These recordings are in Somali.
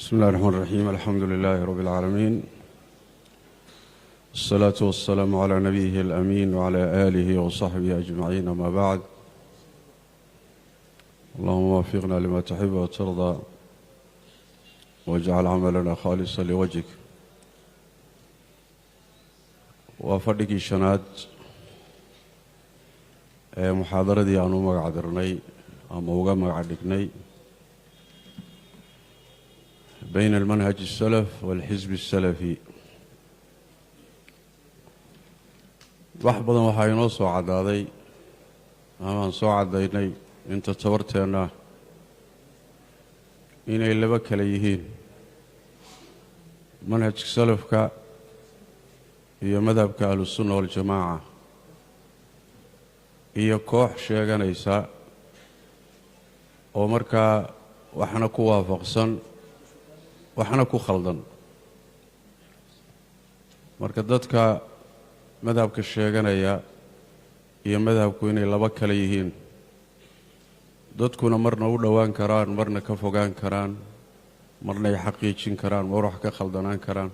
بسم الله الرحمن الرحيم. الحمد لله رب العالمين، الصلاة والسلام على نبيه الأمين وعلى آله وصحبه أجمعين، أما بعد. اللهم وفقنا لما تحب وترضى واجعل عملنا خالصا لوجهك. Waa fadhigii shanaad ee muxaadaradii aan u magac dirnay ama uga magac dhignay bayna almanhaj الsalaf walxisb الsalafi. Wax badan waxaa inoo soo caddaaday amaan soo caddaynay inta tabarteenna inay laba kale yihiin, manhajka salafka iyo madhabka ahlusunna waljamaaca, iyo koox sheeganaysa oo markaa waxna ku waafaqsan waxna ku khaldan. Marka dadka madhabka sheeganaya iyo madhabku inay laba kale yihiin, dadkuna marna u dhowaan karaan, marna ka fogaan karaan, marna ay xaqiijin karaan, mar wax ka khaldanaan karaan.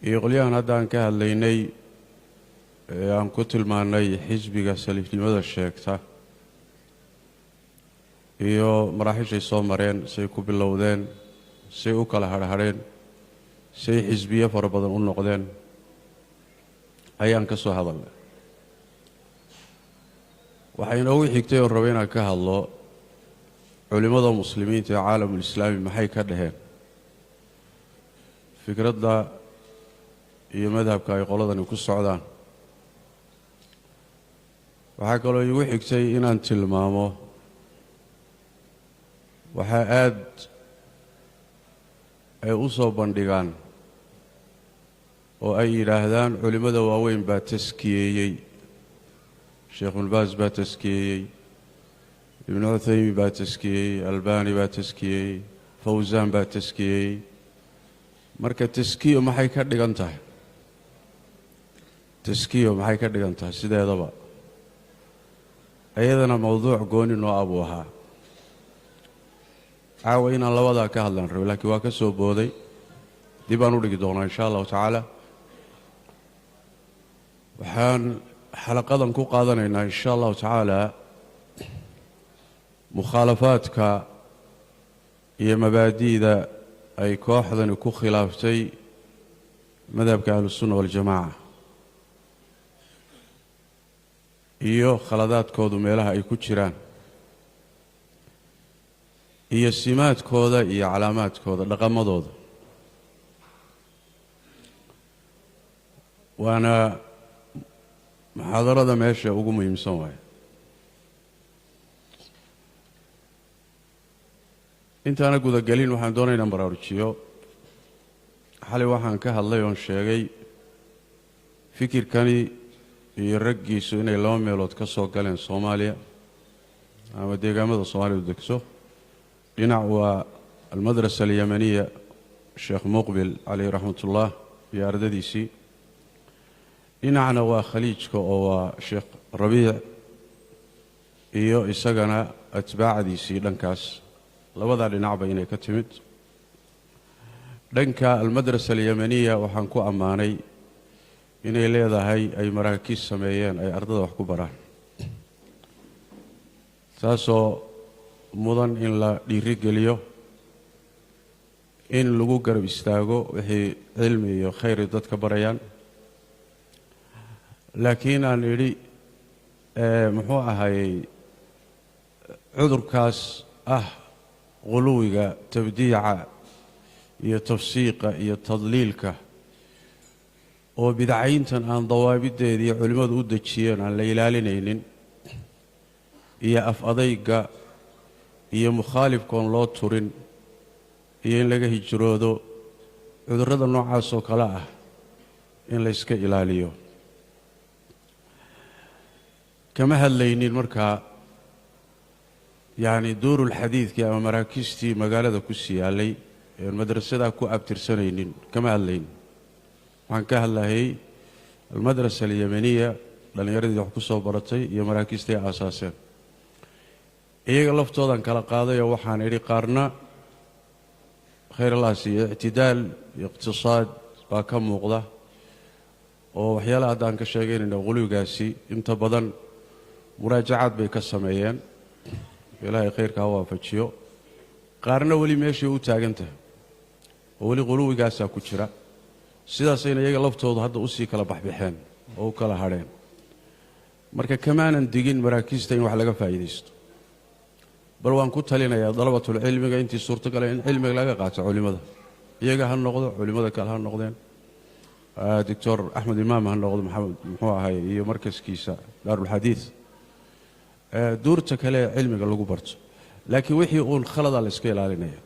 Iyo qolyahan hadda aan ka hadlaynay ee aan ku tilmaannay xisbiga salifnimada sheegta iyo maraaxishay soo mareen, say ku bilowdeen, say u kala hadhadheen, say xisbiyo fara badan u noqdeen ayaan ka soo hadalnay. Waxaa inoogu xigtay oo rabay inaan ka hadlo culimmada muslimiinta ee caalamulislaami maxay ka dhaheen fikradda iyo madhabka ay qoladani ku socdaan. Waxaa kaloo iigu xigtay inaan tilmaamo waxaa aad ay u soo bandhigaan oo ay yidhaahdaan culimmada waaweyn baa taskiyeeyey, Sheekh Ibnu baa taskiyeeyey, Ibnu Cuthaymin baa taskiyeeyey, Albani baa taskiyeeyey, Fawsaan baa taskiyeeyey. Marka taskiyo maxay ka dhigan tahay? Taskiyo maxay ka dhigan tahay sideedaba? Iyadana mowduuc gooni noo abuu ahaa. Caawa inaan labadaa ka hadlaan rabo, laakiin waa ka soo booday, dib aan u dhigi doonaa insha allahu tacaala. Waxaan xalaqadan ku qaadanaynaa insha allahu tacaala mukhaalafaadka iyo mabaadi'da ay kooxdani ku khilaaftay madhabka ahlusunna waljamaaca iyo khaladaadkoodu meelaha ay ku jiraan iyo simaadkooda iyo calaamaadkooda, dhaqamadooda. Waana muxaadarada meesha ugu muhiimsan waaye. Intaana gudagelin waxaan doonaynaa baraarujiyo. Xalay waxaan ka hadlay oon sheegay fikirkani iyo raggiisu inay laba meelood ka soo galeen Soomaaliya ama deegaamada Soomaalidu degso. Dhinac waa almadrasa alyamaniya, Sheekh Muqbil caleyhi raxmatullah iyo ardadiisii. Dhinacna waa khaliijka oo waa Sheekh Rabiic iyo isagana atbaacdiisii. Dhankaas labadaa dhinacba inay ka timid. Dhanka almadrasa alyamaniya waxaan ku ammaanay inay leedahay ay maraakiis sameeyeen ay ardada wax ku baraan, taasoo mudan in la dhiirigeliyo, in lagu garab istaago wixii cilmi iyo khayr dadka barayaan. Laakiin aan idhi muxuu ahayey cudurkaas ah quluwiga, tabdiica iyo tafsiiqa iyo tadliilka oo bidcayntan aan dawaabiddeedii culimmadu u dejiyeen aan la ilaalinaynin, iyo af adayga iyo mukhaalifkoon loo turin iyo in laga hijroodo, cudurrada noocaas oo kale ah in la yska ilaaliyo. Kama hadlaynin markaa yacni duurulxadiidkii ama maraakiistii magaalada ku siyaalay een madrasadaa ku abtirsanaynin, kama hadlaynin. Waxaan ka hadlayay almadrasa alyamaniya, dhallinyaradii wax ku soo baratay iyo maraakiistay aasaaseen. Iyaga laftoodan kala qaadayoo waxaan idhi qaarna Khayr Allah siiyo, ictidaal iyo iqtisaad baa ka muuqda, oo waxyaalaha haddaan ka sheegaynayna quluwigaasi inta badan muraajacaad bay ka sameeyeen. Ilaahay khayrka ha waafajiyo. Qaarna weli meeshay u taagan tahay oo weli quluwigaasaa ku jira, sidaasayna iyaga laftoodu hadda usii kala baxbaxeen oo u kala hadheen. Marka kamaanan digin maraakiista in wax laga faa'iidaysto, bal waan ku talinayaa dalabatulcilmiga intii suurtagala in cilmiga laga qaato culimmada, iyaga ha noqdo, culimmada kale ha noqdeen, Doctor Axmed Imaam ha noqdo, Maxamed muxuu ahay iyo markaskiisa Daarulxadiid, duurta kale ee cilmiga lagu barto. Laakiin wixii uun khalada la iska ilaalinaya,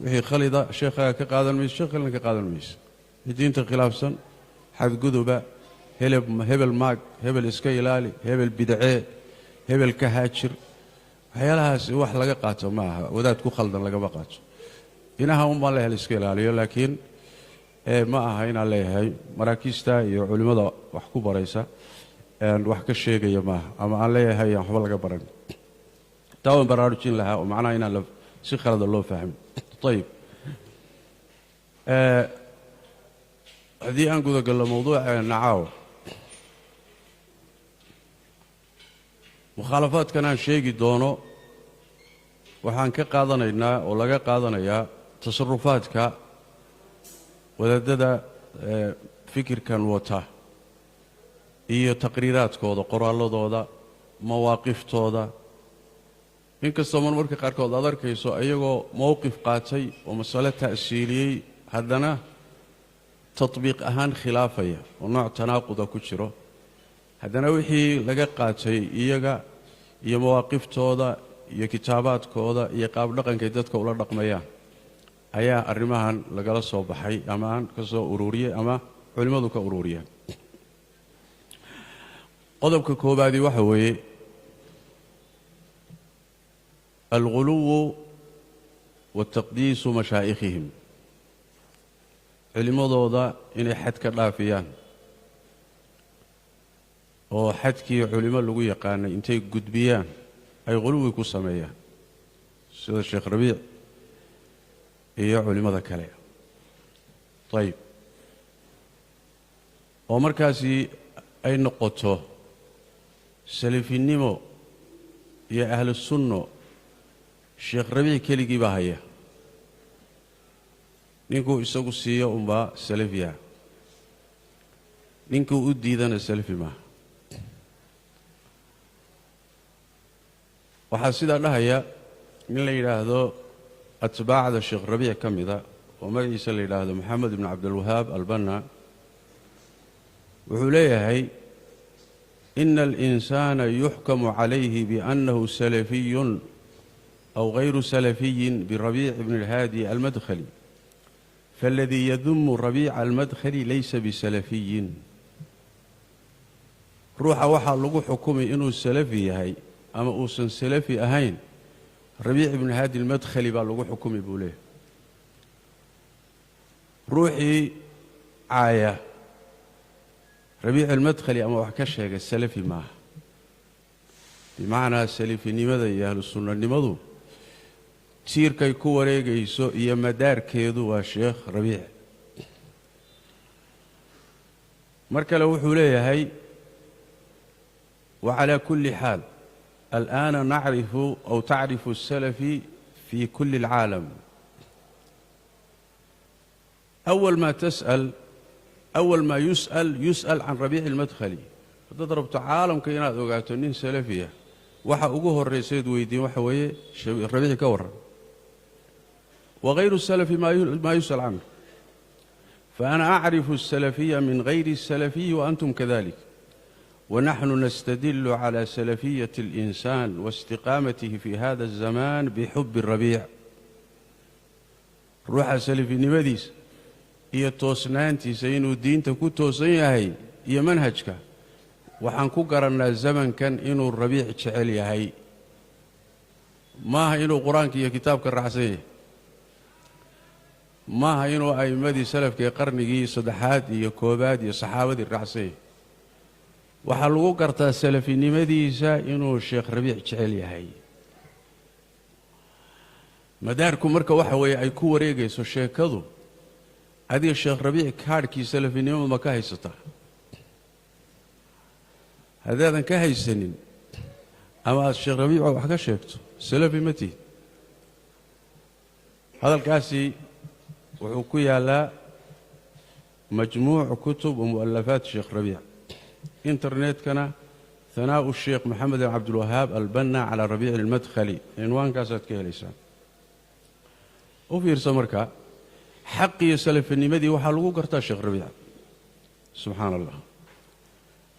wixii khalida sheekhaaga ka qaadan mayso, sheekh kalena ka qaadan mayso. Diinta khilaafsan, xadguduba, hebel maag, hebel iska ilaali, hebel bidcee, hebel ka haajir, waxyaalahaas wax laga qaato ma aha. Wadaad ku khaldan lagama qaato. Inaha unbaan leeyahay la iska ilaaliyo, laakiin ma aha inaan leeyahay maraakiista iyo culimmada wax ku baraysa wax ka sheegaya maaha, ama aan leeyahay aan waxba laga baran. Taa waan baraarujin lahaa, oo macnaha inaan si khalada loo fahmin. Ayib, haddii aan gudagallo mawduuceenna caawa, mukhaalafaadkan aan sheegi doono waxaan ka qaadanaynaa oo laga qaadanayaa tasarufaadka wadaadada fikirkan wata iyo taqriiraadkooda, qoraalladooda, mawaaqiftooda. Inkastoo marmarka qaarkood aad arkayso iyagoo mowqif qaatay oo masale ta'siiliyey, haddana tatbiiq ahaan khilaafaya oo nooc tanaaquda ku jiro, haddana wixii laga qaatay iyaga iyo mawaaqiftooda iyo kitaabaadkooda iyo qaabdhaqankay dadka ula dhaqmayaan ayaa arrimahan lagala soo baxay ama aan ka soo ururiyey ama culimmadu ka ururiyeen. Qodobka koobaadi waxa weeye alguluwu wa taqdiisu mashaa'ikhihim, culimmadooda inay xad ka dhaafiyaan oo xadkii culimo lagu yaqaanay intay gudbiyaan ay quluwi ku sameeyaan, sida Sheekh Rabiic iyo culimmada kale. Ayib, oo markaasi ay noqoto salafinimo iyo ahlu sunno Sheekh Rabiic keligii baa haya, ninkuu isagu siiyo unbaa salafiya, ninkuu u diidana salafi maaha. Waxaa sidaa dhahaya nin la yidhaahdo atbaacda Sheekh Rabiic ka mida oo magaciisa la yidhaahdo Maxamed ibn Cabdilwahaab Albanna. Wuxuu leeyahay: ina alinsaana yuxkamu calayhi biannahu salafiyun aw gayru salafiyin birabiic bn اlhaadi almadkhali, faaladii yadumu rabiica almadkhali laysa bisalafiyin. Ruuxa waxaa lagu xukumay inuu salafi yahay ama uusan salafi ahayn Rabiic ibnu Haadi almadkhali baa lagu xukumi, buu leeyahay. Ruuxii caaya Rabiic almadkhali ama wax ka sheega salafi maaha. Bimacnaa salafinimada iyo ahlu sunnanimadu tiirkay ku wareegayso iyo madaarkeedu waa Sheekh Rabiic. Mar kale wuxuu leeyahay: wacalaa kulli xaal alآana nacrifu aw tacrifu الsalafi fi kuli اlcaalam, أwal ma tas'al, أwal ma yus'al yus'al can Rabiici اlmadkhali. Haddaad rabto caalamka inaad ogaato nin salafiya, waxa ugu horraysayd weydiin waxa weeye Rabiici ka warran. Wagayru الsalafi ma yus'al canhu, faأna acrifu الsalafiya min gayri الsalafiyi waantum kadalik, ونحن نستدل على سلفية الإنسان واستقامته في هذا الزمان بحب الربيع. Ruuxa salafinimadiisa iyo toosnaantiisa, inuu diinta ku toosan yahay iyo manhajka, waxaan ku garannaa zamankan inuu Rabiic jecel yahay, maaha inuu Qur-aanka iyo kitaabka raacsan yahay, maaha inuu a'immadii salafka ee qarnigii saddexaad iyo koobaad iyo saxaabadii raacsan yahay. Waxaa lagu gartaa salafinimadiisa inuu Sheekh Rabiic jecel yahay. Madaarku marka waxa weeye ay ku wareegayso sheekadu, adiga Sheekh Rabiic kaadhkii salafinimada ma ka haysataa? Haddaadan ka haysanin ama aad Sheekh Rabiico wax ka sheegto, salafi ma tihid. Hadalkaasi wuxuu ku yaallaa majmuuc kutub wa mu'alafaat Sheekh Rabiic, internetkana hanaa'u Sheekh Maxamed bin Cabdilwahaab albanna calaa Rabiici almadkhali, cinwaankaasaad ka helaysaan. U fiirsa marka, xaqiyo salafinimadii waxaa lagu gartaa Sheekh Rabiic. Subxaana Allah,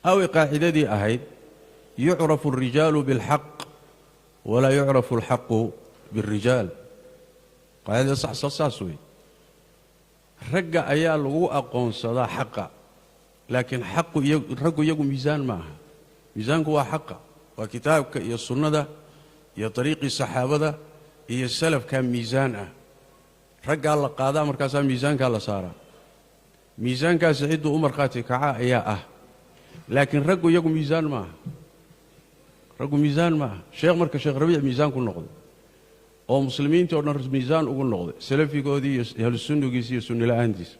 awi qaacidadii ahayd yucrafu alrijaalu bilxaq walaa yucrafu alxaqu biاlrijaal. Qaacidada sax saas wey. Ragga ayaa lagu aqoonsadaa xaqa, laakiin xaqu raggu iyagu miisaan ma aha. Miisaanku waa xaqa, waa kitaabka iyo sunnada iyo dariiqii saxaabada iyo salafkaa miisaan ah. Raggaa la qaadaa, markaasaa miisaankaa la saaraa. Miisaankaasi cidduu u markhaati kaca ayaa ah, laakiin raggu iyagu miisaan ma aha. Raggu miisaan ma aha. Sheekh marka Sheekh Rabiic miisaan ku noqday oo muslimiintii o dhan miisaan ugu noqday, salafigoodii iyo ahlusunnigiisa iyo sunni la'aantiisa.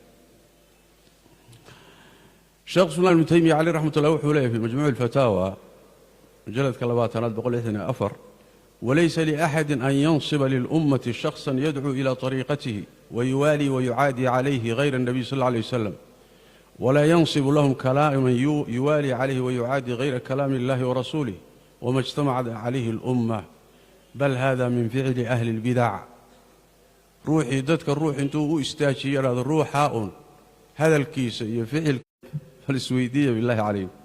Sheekh Islam Ibnu Taymiya caleyh raxmat ullah wuxuu leeyahy fi majmuuci alfataawa, mujalladka 20aad, 164: walaysa liaxadi an yansiba lilummati shaksan yadcuu ila طariiqatihi wayuwaalii wayucaadii calayhi hayra الnabiy sal اlla alay wasalam, walaa yansibu lahum kalaaman yuwaalii calayhi wayucaadii hayra kalaami اllahi warasuulih wama اjtamacat calayhi اlumma, bal hada min ficli ahli اlbidac. Ruuxii dadka ruux intuu u istaajiyo yidhahdo ruuxaa un hadalkiisa iyo ficil, bal isweydiiya billahi calaykum.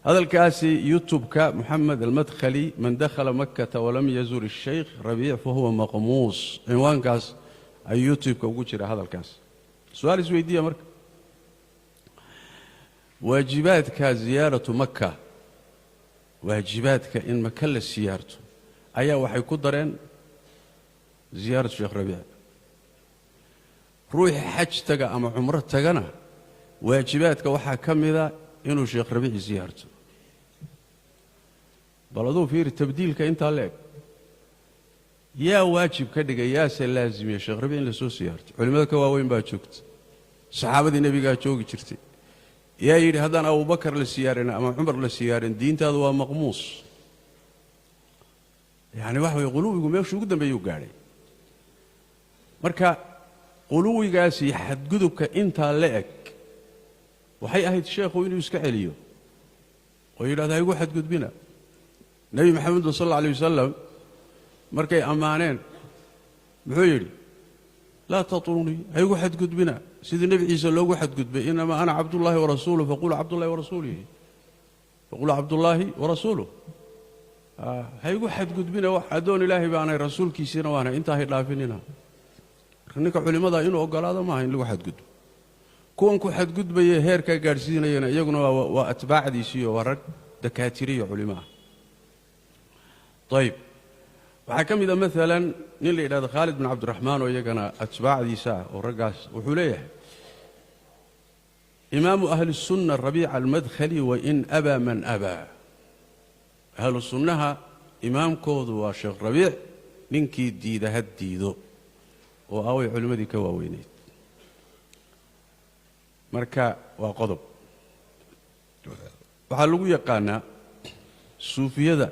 Hadalkaasi youtube-ka Moxamed almadkhali, man dakhala Makkata walam yazur الshaykh Rabiic fahuwa maqmuus, cinwaankaas ayuu youtube-ka ugu jira hadalkaas. Su-aal isweydiiya marka, waajibaadka ziyaaratu Maka, waajibaadka in Maka la siyaarto, ayaa waxay ku dareen ziyaaratu Sheekh Rabiic. Ruuxii xaj taga ama cumro tagana waajibaadka waxaa ka mida inuu Sheekh Rabiic siyaarto. Bal aduu fiiri tabdiilka intaa la eg. Yaa waajib ka dhigay, yaase laazimiya Sheekh Rabiic in la soo siyaarto? Culimmada ka waaweyn baa joogta, saxaabadii nebigaa joogi jirtay. Yaa yidhi haddaan Abubakar la siyaarin ama Cumar la siyaarin diintaadu waa maqmuus? Yacni waxa weye quluwigu meeshuu ugu dambeeyuu gaadhay. Marka quluwigaasi, xadgudubka intaa la eg, waxay ahayd sheekhu inuu iska celiyo oo yidhahdo ha igu xadgudbina. Nebi Maxamed sal alla alay wasalam markay ammaaneen muxuu yidhi? Laa tatrunii, ha igu xadgudbina sidii Nebi Ciise loogu xadgudbay. Inamaa ana cabdullaahi warasuuluh, faqulu cabdullahi warasuulihi, faqulu cabdullaahi warasuuluh. Ha igu xadgudbina, wax addoon Ilaahay baanay, rasuulkiisiina waanay, intaa hay dhaafinina. Marka ninka culimmada inuu oggolaado maaha in lagu xadgudbo. Kuwan ku xadgudbaya heerkaa gaadhsiinayana iyaguna waa atbaacdiisiiyo waa rag dakaatiriyo culimo ah. Ayib, waxaa ka mid a maalan nin la yidhahdo Khaalid bin Cabdiraxmaan oo iyagana atbaacdiisa ah oo raggaas, wuxuu leeyahay imaamu ahli الsunna Rabiica almadkhali wain abaa man abaa. Ahlu sunnaha imaamkoodu waa Sheekh Rabiic, ninkii diida ha diido. Oo aaway culimmadii ka waaweyneyd? Marka waa qodob. Waxaa lagu yaqaanaa suufiyada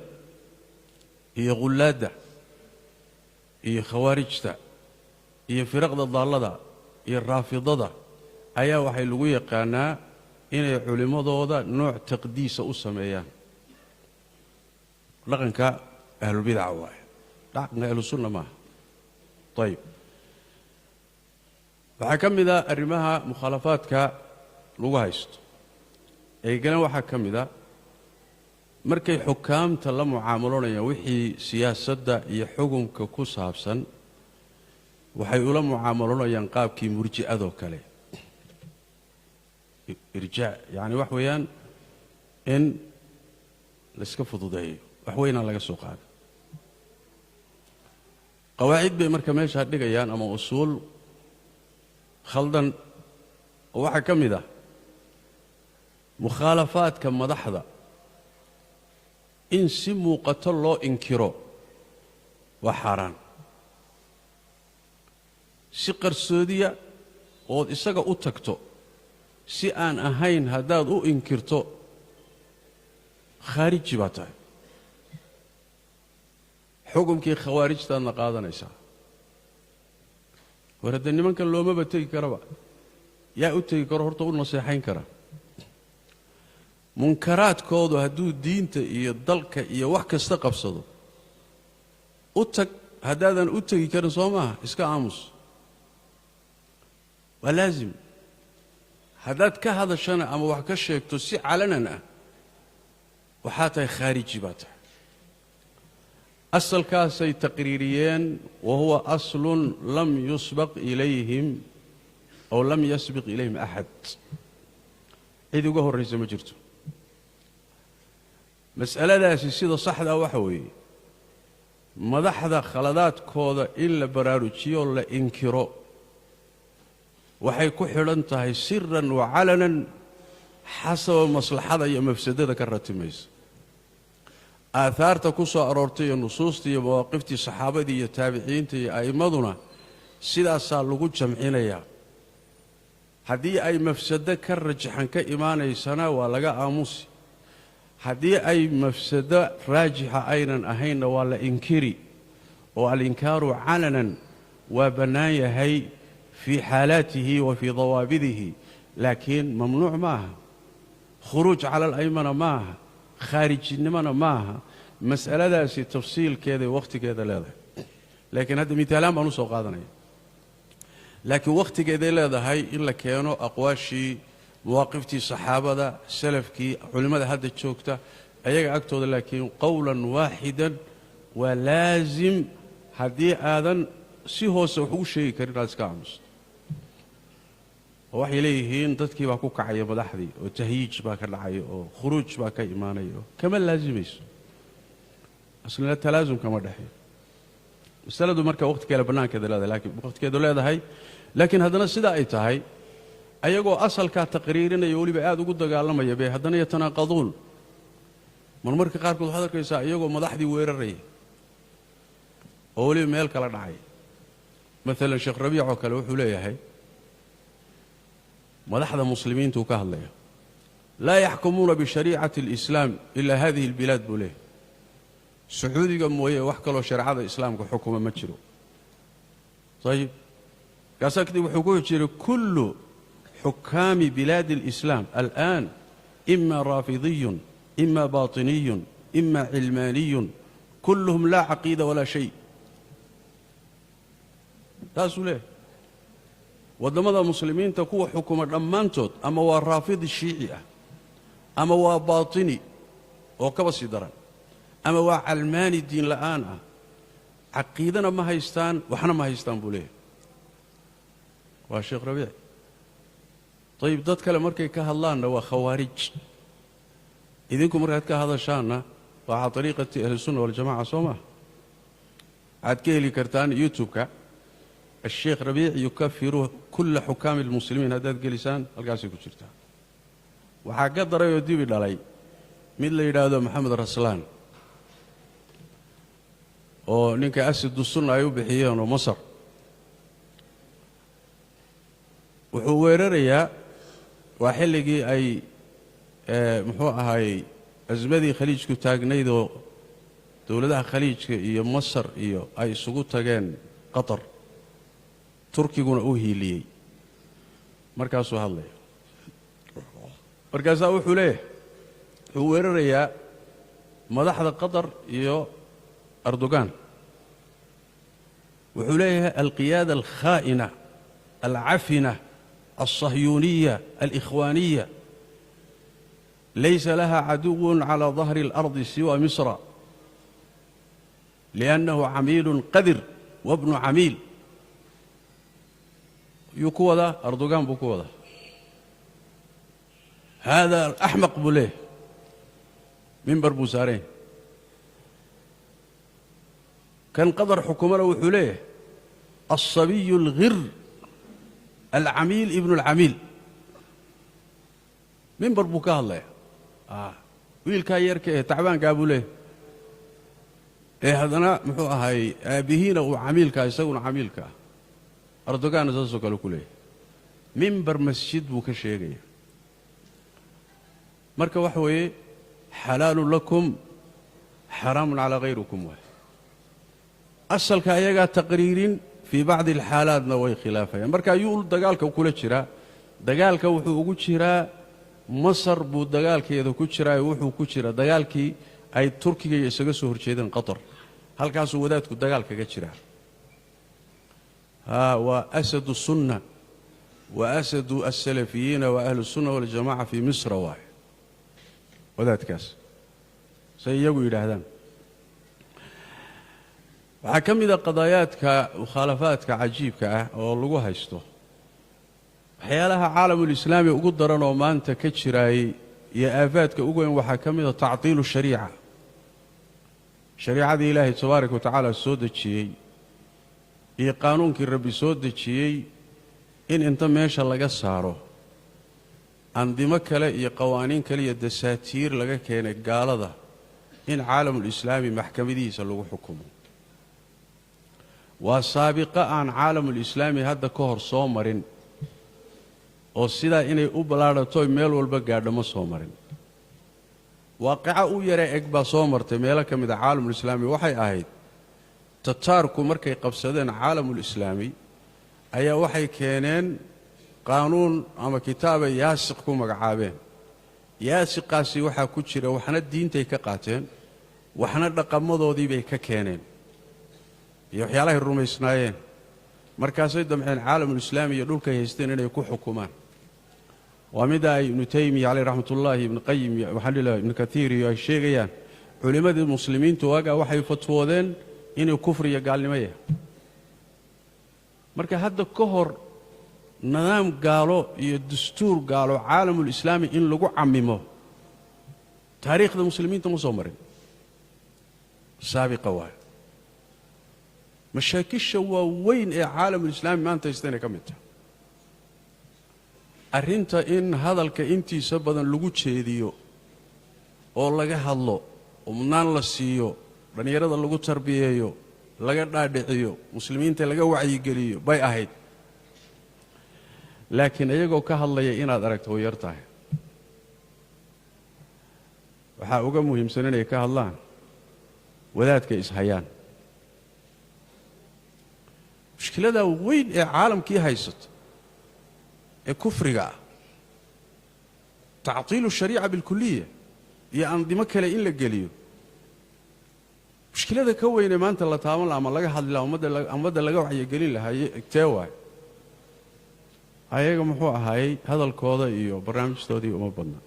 iyo ghullaadda iyo khawaarijta iyo firaqda daallada iyo raafidada ayaa waxay lagu yaqaanaa inay culimmadooda nooc taqdiisa u sameeyaan. Dhaqanka ahlulbidaca waaye, dhaqanka ahlusunna maaha. Ayib, waxaa ka mid a arrimaha mukhaalafaadka lagu haysto ee galan, waxaa ka mid a markay xukaamta la mucaamaloonayaan wixii siyaasadda iyo xukunka ku saabsan, waxay ula mucaamaloonayaan qaabkii murji'adoo kale, irjaa. Yacni wax weeyaan in layska fududeeyo, wax weynaan laga soo qaada. Qawaacid bay marka meeshaa dhigayaan ama usuul khaldan, oo waxaa ka mid ah mukhaalafaadka madaxda in si muuqato loo inkiro waa xaaraan. Si qarsoodiya ood isaga u tagto, si aan ahayn haddaad u inkirto khaariji baa tahay, xukumkii khawaarijtaadna qaadanaysaa. War hadda nimankan loomaba tegi karaba, yaa u tegi karo horta u naseexayn kara? Munkaraadkoodu hadduu diinta iyo dalka iyo wax kasta qabsado, u tag. Haddaadan u tegi karin, soo maaha, iska aamus, waa laasim. Haddaad ka hadashana ama wax ka sheegto si calanan ah, waxaa tahay khaariji baa tahay. Asalkaasay taqriiriyeen, wa huwa aslun lam yusbaq ilayhim aw lam yasbiq ilayhim axad, cid uga horraysa ma jirto. Mas'aladaasi sida saxdaa waxa weeye, madaxda khaladaadkooda in la baraarujiyo, la inkiro, waxay ku xidhan tahay siran wa calanan xasaba maslaxada iyo mafsadada ka ratimaysa. Aahaarta ku soo aroortay iyo nusuusta iyo mawaaqiftii saxaabadii iyo taabiciinta iyo a'immaduna sidaasaa lagu jamcinayaa. Haddii ay mafsado ka rajaxan ka imaanaysana, waa laga aamusi. Haddii ay mafsado raajixa aynan ahaynna, waa la inkiri, oo alinkaaru calanan waa bannaan yahay fii xaalaatihi wa fii dawaabidihi, laakiin mamnuuc ma aha, khuruuj cala alaymana ma aha, khaarijinimona ma aha. Mas'aladaasi tafsiilkeeday wakhtigeeda leedahay, laakiin hadda mitaalaan baan u soo qaadanaya. Laakiin wakhtigeeday leedahay in la keeno aqwaashii, mawaaqiftii saxaabada, salafkii, culimmada hadda joogta ayaga agtooda. Laakiin qowlan waaxidan waa laasim, haddii aadan si hoose wax ugu sheegi karin inaad iska aamusto. Oo waxay leeyihiin dadkii baa ku kacaya madaxdii, oo tahyiij baa ka dhacaya, oo khuruuj baa ka imaanaya, oo kama laasimayso, aslina talaasum kama dhexeeyo masaladu. Marka waqti kale bannaankeeda leedahay, laakiin waqtigeedu leedahay. Laakiin haddana sidaa ay tahay, ayagoo asalkaa taqriirinaya, weliba aada ugu dagaalamaya, bay haddana yatanaaqaduun. Marmarka qaarkood waxaad arkaysaa iyagoo madaxdii weeraraya oo weliba meel kala dhacay. Maalan Sheekh Rabiic oo kale wuxuu leeyahay, madaxda muslimiintuu ka hadlaya, "Laa yaxkumuuna bishariicati alislaam ilaa hadihi albilaad," buu leeyahay. Sacuudiga mooye wax kaloo shareecada islaamka xukuma ma jiro. Ayib, markaasaa kadib wuxuu ku jiray: "Kullu xukaami bilaadi alislaam alآan ima raafidiyun, ima baatiniyun, ima cilmaaniyun, kulluhum laa caqiida walaa shay." Taasuu leeyahay. Waddamada muslimiinta kuwa xukuma dhammaantood ama waa raafidi shiici ah, ama waa baatini oo kaba sii daran, ama waa calmaani diin la'aan ah, caqiidana ma haystaan, waxna ma haystaan, buu leeyahay. Waa Sheekh Rabiic. Ayib, dad kale markay ka hadlaanna waa khawaarij, idinku markaad ka hadashaanna waa calaa ariiqati ahlisunna waljamaca, soo maha? Waxaad ka heli kartaan YouTube-ka "Asheekh Rabiic yukafiru kulla xukaami almuslimiin" haddaad gelisaan, halkaasay ku jirtaa. Waxaa ka darayoo dibi dhalay mid la yidhaahdo Maxamed Raslaan, oo ninka Asidu Sunna ay u bixiyeen, oo Masar. Wuxuu weerarayaa, waa xilligii ay muxuu ahaayey asmadii Khaliijku taagnaydoo dowladaha Khaliijka iyo Masar iyo ay isugu tageen Qatar, Turkiguna u hiiliyey. Markaasuu hadlaya, markaasaa wuxuu leeyahay, wuxuu weerarayaa madaxda Qatar iyo Erdogan. Wuxuu leeyahay: "Alqiyaada alkhaa'ina alcafina alصahyuuniya alikhwaaniya laysa laha caduw calى ظahri اlardi siwa misra liأnnahu camiilu qadir wabnu camiil." Yuu ku wadaa? Erdogan buu ku wadaa. "Hada axmaq," buu leeyahay, mimbar buu saaranya. Kan Qadar xukumana wuxuu leeyahay: "Alsabiyu alghir alcamiil ibnu alcamiil." Mimbar buu ka hadlaya. Wiilkaa yarka ee tacbaankaa, buu leeyahay, ee haddana muxuu ahaayey aabbihiina uu camiilkaa, isaguna camiilka ah. Erdoganna saasoo kale ku leeyahay. Mimbar masjid buu ka sheegaya. Marka waxa weeye xalaalu lakum xaraamun calaa hayrikum waay. Asalka ayagaa taqriirin, fii bacdi alxaalaadna way khilaafayaan. Marka ayuu dagaalka kula jiraa. Dagaalka wuxuu ugu jiraa Masar buu dagaalkeeda ku jiraa, wuxuu ku jiraa dagaalkii ay Turkiga iyo isaga soo horjeedeen Qatar. Halkaasuu wadaadku dagaal kaga jiraa. Waa asadu sunna wa asadu asalafiyiina wa ahlu sunna waljamaca fii misra waay wadaadkaas, say iyagu yidhaahdaan. Waxaa ka mid a qadaayaadka mukhaalafaadka cajiibka ah oo lagu haysto waxyaalaha caalamulislaami ugu daran oo maanta ka jiraayey iyo aafaadka ugu weyn. Waxaa ka mid a tactiilu shariica, shariicadii Ilaahay tabaaraka wa tacaala soo dejiyey iyo qaanuunkii Rabbi soo dejiyey in inta meesha laga saaro andimo kale iyo qawaaniin kale iyo dasaatiir laga keenay gaalada in caalamulislaami maxkamadihiisa lagu xukumo. Waa saabiqo aan caalamulislaami hadda ka hor soo marin, oo sidaa inay u ballaadhato meel walba gaadho ma soo marin. Waaqico u yara eg baa soo martay meelo ka mid a caalamulislaami. Waxay ahayd Tataarku markay qabsadeen caalamulislaami ayaa waxay keeneen qaanuun ama kitaabay yaasiq ku magacaabeen. Yaasiqaasi waxaa ku jira waxna diintay ka qaateen, waxna dhaqamadoodii bay ka keeneen iyo waxyaalahay rumaysnaayeen. Markaasay damceen caalamulislaami iyo dhulkay haysteen inay ku xukumaan. Waa mida ay Ibnu Taymiya caleyh raxmatullaahi, Ibnu Qayim, waxaan dhihi lahaa Ibnu Katiir iyo ay sheegayaan culimmadii muslimiintu waagaa waxay fatwoodeen inuu kufri iyo gaalnimo yahay. Marka hadda ka hor nidaam gaalo iyo dastuur gaalo caalamulislaami in lagu camimo taariikhda muslimiinta ma soo marin, saabiqa waayo. Mashaakisha waaweyn ee caalamulislaami maanta haysta inay ka mid tahay arrinta in hadalka intiisa badan lagu jeediyo oo laga hadlo oo mudnaan la siiyo, dhallinyarada lagu tarbiyeeyo, laga dhaadhiciyo, muslimiinta laga wacyigeliyo bay ahayd. Laakiin iyagoo ka hadlaya inaad aragto way yar tahay. Waxaa uga muhiimsan inay ka hadlaan wadaadka ishayaan. Mushkiladaa weyn ee caalamkii haysato ee kufriga ah, tactiilu shariica bilkuliya iyo andimo kale in la geliyo, mushkilada ka weyne maanta la taaban laha ama laga hadli laha, ummadda laga wacyigelin lahaa tee waay. Ayaga muxuu ahaayey hadalkooda iyo barnaamijtoodii uma badna.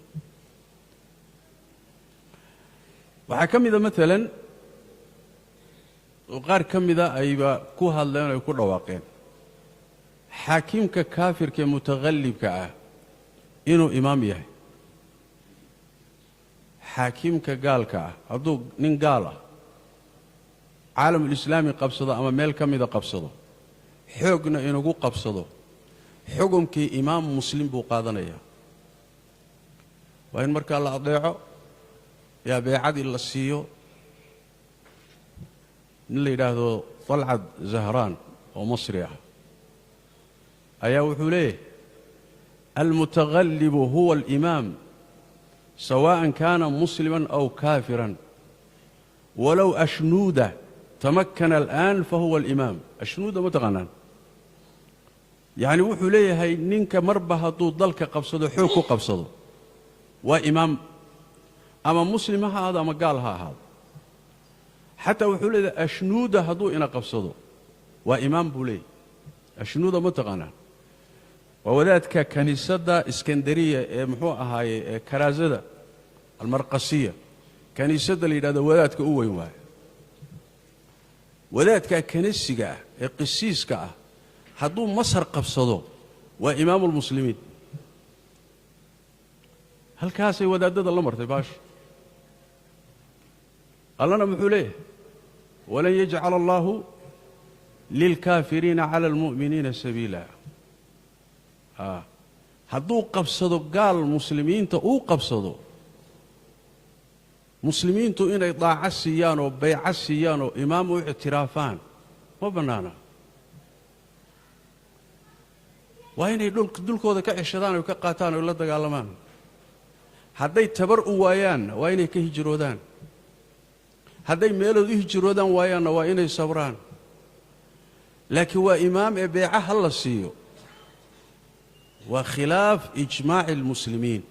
Waxaa ka mida maalan oo qaar ka mida ayba ku hadleen o ay ku dhawaaqeen xaakimka kaafirka ee mutakhallibka ah inuu imaam yahay. Xaakimka gaalka ah hadduu nin gaal ah caalamulislaami qabsado ama meel ka mida qabsado, xoogna inugu qabsado, xukumkii imaam muslim buu qaadanayaa. Waa in markaa la adeeco, yaa beecadii la siiyo. Nin la yidhaahdo Talcad Zahraan oo Masri ah ayaa wuxuu leeyahay: almutaghallibu huwa alimaam sawaaءan kana musliman aw kaafiran, walow ashnuuda tamakkana alآan fahuwa alimaam. Ashnuuda ma taqaanaan? Yacni wuxuu leeyahay ninka marba hadduu dalka qabsado, xoog ku qabsado, waa imaam, ama muslim ha ahaado ama gaal ha ahaado. Xataa wuxuu leeyahay ashnuuda hadduu ina qabsado waa imaam buu leeyahay. Ashnuuda ma taqaanaan? Waa wadaadka kaniisadda Iskandariya ee muxuu ahaaye ee karaasada almarqasiya, kaniisadda la yidhahdo wadaadka u weyn waayo. Wadaadka kanisiga ah ee qisiiska ah hadduu Masar qabsado waa imaamulmuslimiin. Halkaasay wadaadada la martay baasha. Allana muxuu leeyahay: walan yajcala allaahu lilkaafiriina cala almu'miniina sabiila. Hadduu qabsado gaal muslimiinta uu qabsado, muslimiintu inay daaco siiyaan oo bayco siiyaan oo imaam u ictiraafaan ma bannaana. Waa inay dhulkooda ka ceshadaan oo ka qaataan oo la dagaalamaan. Hadday tabar u waayaanna waa inay ka hijroodaan. Hadday meelood u hijroodaan waayaanna waa inay sabraan. Laakiin waa imaam ee beeca ha la siiyo, waa khilaaf ijmaaci almuslimiin.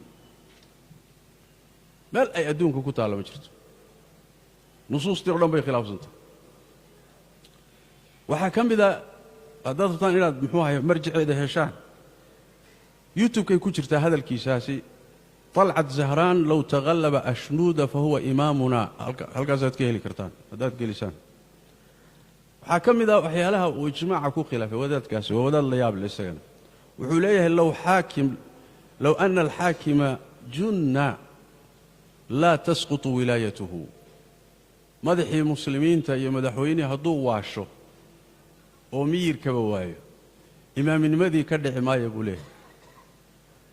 Meel ay adduunka ku taalla ma jirto, nusuustii o dhan bay khilaafsantay. Waxaa ka mid a, haddaad rabtaan inaad muxuu ahay marjiceeda heshaan, youtube-kay ku jirtaa hadalkiisaasi, Talcat Zahraan low taghallaba ashnuuda fa huwa imaamuna, halkaasaad ka heli kartaan haddaad gelisaan. Waxaa ka mid ah waxyaalaha uu ijmaaca ku khilaafay wadaadkaasi, waa wadaad la yaab le isagana. Wuxuu leeyahay low ana alxaakima junna laa tasqutu wilaayatuhu. Madaxii muslimiinta iyo madaxweynihii hadduu waasho oo miyirkaba waayo, imaaminimadii ka dhici maayo buu leeyahay.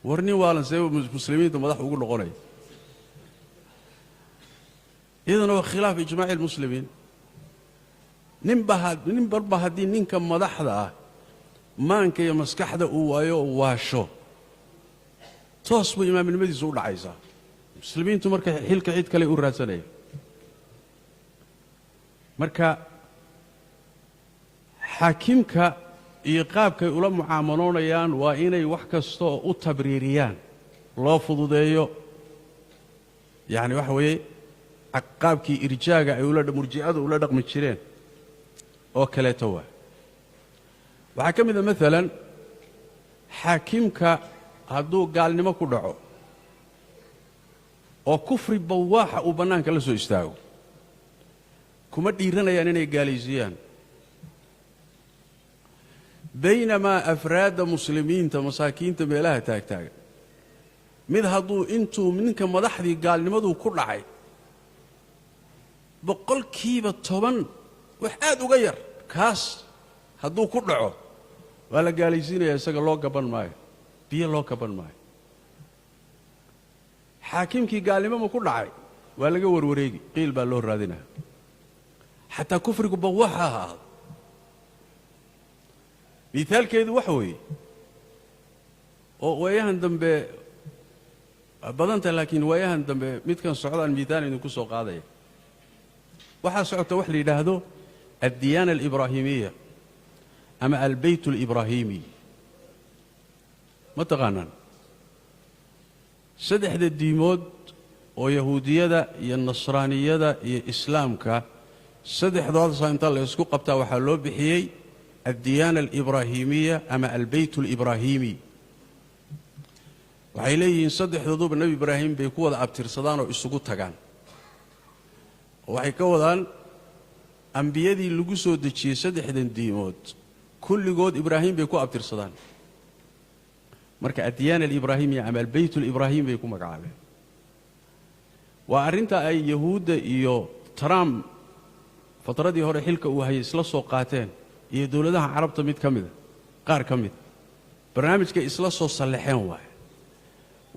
War nin waalan see muslimiinta madax ugu noqonaya? Iyadana waa khilaaf ijmaaci almuslimiin. Ninba nin barba haddii ninka madaxda ah maanka iyo maskaxda uu waayo oo waasho, toos buu imaaminimadiisu u dhacaysaa. Muslimiintu marka xilka cid kale u raadsanaya. Marka xaakimka iyo qaabkay ula mucaamaloonayaan waa inay wax kasta oo u tabriiriyaan, loo fududeeyo. Yacni waxa weeye qaabkii irjaaga ay ula murji'adu ula dhaqmi jireen oo kaleeto waa. Waxaa ka mid a maalan xaakimka hadduu gaalnimo ku dhaco oo kufri bawaaxa uu bannaanka la soo istaago, kuma dhiiranayaan inay gaalaysiiyaan. Baynamaa afraadda muslimiinta masaakiinta meelaha taagtaagan, mid hadduu intuu ninka madaxdii gaalnimaduu ku dhacay 10% wax aad uga yar kaas hadduu ku dhaco, waa la gaalaysiinaya, isaga loo gaban maayo, biyo loo gaban maayo. Xaakimkii gaalnimo ma ku dhacay, waa laga warwareegi, qiil baa loo raadinaya, xataa kufrigu bawaax ha ahaado. Miaalkeedu waxa weeye oo waayahan dambe badanta, laakiin waayahan dambe midkan socdaan miitaan idinku soo qaadaya. Waxaa socota wax la yidhaahdo addiyaana alibraahimiya ama albeyt alibraahimi. Ma taqaanaan saddexda diimood oo yahuudiyada iyo nasraaniyada iyo islaamka? Saddexdoodaasa inta la isku qabtaa waxaa loo bixiyey addiyaana alibraahimiya ama albeyt alibraahimi. Waxay leeyihiin saddexdooduba Nebi Ibraahim bay ku wada abtirsadaan oo isugu tagaan, oo waxay ka wadaan ambiyadii lagu soo dejiyey saddexdan diimood kulligood Ibraahim bay ku abtirsadaan. Marka addiyaana alibraahimiya ama albeyt alibraahim bay ku magacaabeen. Waa arrinta ay Yahuudda iyo Trump fatradii hore xilka uu hayay isla soo qaateen, iyo dowladaha Carabta mid ka mida, qaar ka mida, barnaamijkay isla soo sallaxeen waaye.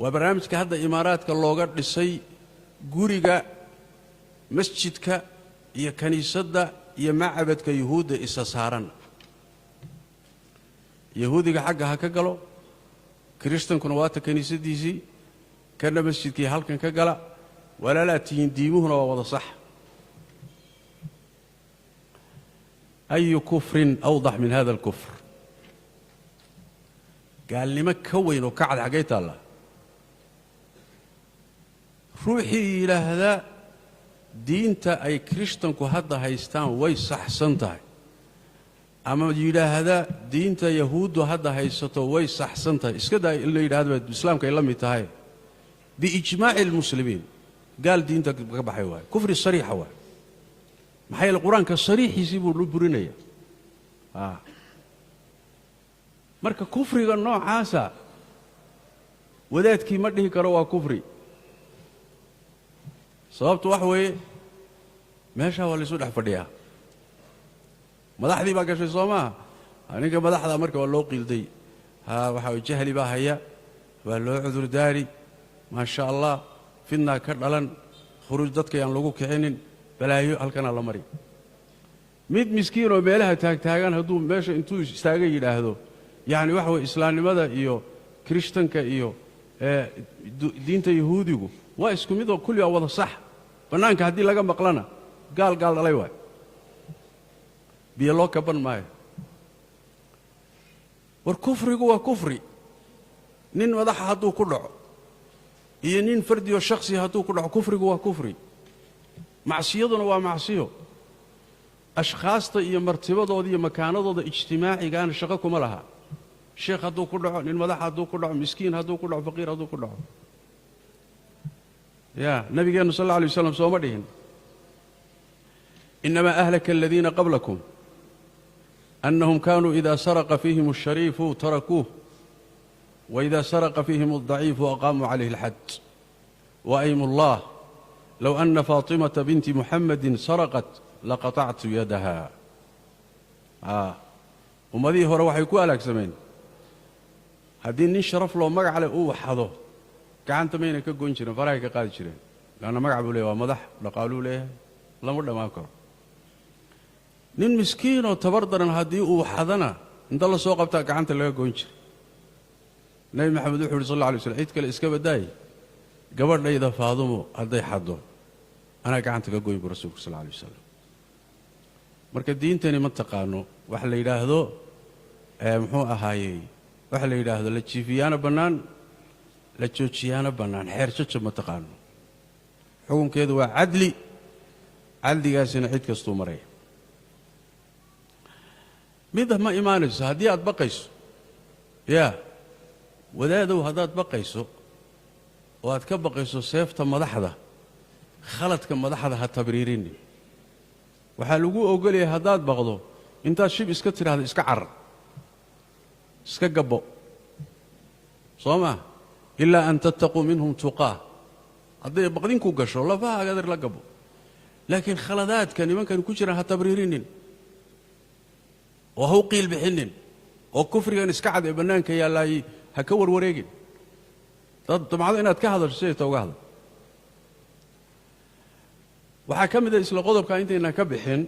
Waa barnaamijka hadda Imaaraadka looga dhisay guriga masjidka iyo kiniisadda iyo macabadka Yuhuudda isa saaran. Yahuudiga xagga ha ka galo, Kirishtankuna waata kiniisaddiisii, kana masjidkii halkan ka gala, walaalaad tihiin, diimuhuna waa wada sax. Ayu kufrin awdax min hada alkufr? Gaalnimo ka weyn oo ka cad xaggay taallaa? Ruuxii yidhaahdaa diinta ay Kirishtanku hadda haystaan way saxsan tahay, ama yidhaahda diinta Yahuuddu hadda haysato way saxsan tahay, iska daa in la yidhahdo islaamka ay la mid tahay, biijmaaci almuslimiin gaal diinta ka baxay waayo, kufri sariixa waay. Maxaa yeele Qur-aanka sariixiisii buu lu burinaya. Marka kufriga noocaasa wadaadkii ma dhihi karo waa kufri. Sababtu waxa weeye meeshaa waa laysu dhex fadhiyaa, madaxdii baa gashay, soo maaha? Ninka madaxda marka waa loo qiilday, ha waxaa way jahli baa haya, waa loo cudurdaari, maa sha Allah, fidnaa ka dhalan, khuruuj dadka yaan lagu kicinin, balaayo halkanaa la mari. Mid miskiin oo meelaha taagtaagan hadduu meesha intuu istaaga yidhaahdo Yacni waxa weye islaamnimada iyo kirishtanka iyo diinta yahuudigu waa isku mid oo kulli waa wada sax. Bannaanka haddii laga maqlana gaal gaal dhalay waay, biyo loo kaban maayo. War kufrigu waa kufri. Nin madaxa hadduu ku dhaco iyo nin fardiyo shakhsi hadduu ku dhaco, kufrigu waa kufri, macsiyaduna waa macsiyo. Ashkhaasta iyo martibadooda iyo makaanadooda ijtimaacigaana shaqo kuma laha. Sheekh hadduu ku dhaco, nin madaxa hadduu ku dhaco, miskiin hadduu ku dhaco, faqiir hadduu ku dhaco. Ya nabigeennu sal alla alay waslam sooma dhihin innamaa ahlaka aladiina qablakum annahum kaanuu idaa saraqa fiihim alshariifu tarakuuh waida saraqa fiihim aldaciifu aqaamuu calayhi alxad. Waaymu allah low ana faatimata binti muxamadin saraqat laqatactu yadaha. Ummadihii hore waxay ku halaagsameen haddii nin sharaf loo magac leh uu waxado, gacanta mayna ka goyn jireen, farahay ka qaadi jireen, leanna magac buu leeyahy, waa madax, dhaqaaluu leeyahay, lama dhammaan karo. Nin miskiinoo tabar daran haddii uu waxadana inta la soo qabtaa gacanta laga goyn jiray. Nebi Maxamed wuxu uhi sal alla alay slam, cid kale iska baddaayey, gabadhayda Faadumo hadday xaddo anaa gacanta ka goyn buu rasuulku sal alla alay wasalam. Marka diintani ma taqaano waxa la yidhaahdo muxuu ahaayey, waxa la yidhaahdo la jiifiyaana bannaan, la joojiyaana bannaan, xeer jajab ma taqaano. Xukunkeedu waa cadli, cadligaasina cid kastuu maraya. Mida ma imaanayso haddii aad baqayso, yaa wadaadow, haddaad baqayso oo aad ka baqayso seefta madaxda, khaladka madaxda ha tabriirinin. Waxaa lagu ogolyahay haddaad baqdo intaad shib iska tidhaahdo iska carar, iska gabbo, soo maa? Ilaa an tattaquu minhum tuqaa. Hadday baqdinku gasho lafaha adeer la gabbo, laakiin khaladaadka nimankan ku jiraan ha tabriirinin oo ha u qiil bixinin, oo kufrigan iska cad ee bannaanka yaallaayey ha ka warwareegin. Dad damcado inaad ka hadasho sidayta uga hadal. Waxaa ka mida isla qodobkaa intaynaan ka bixin,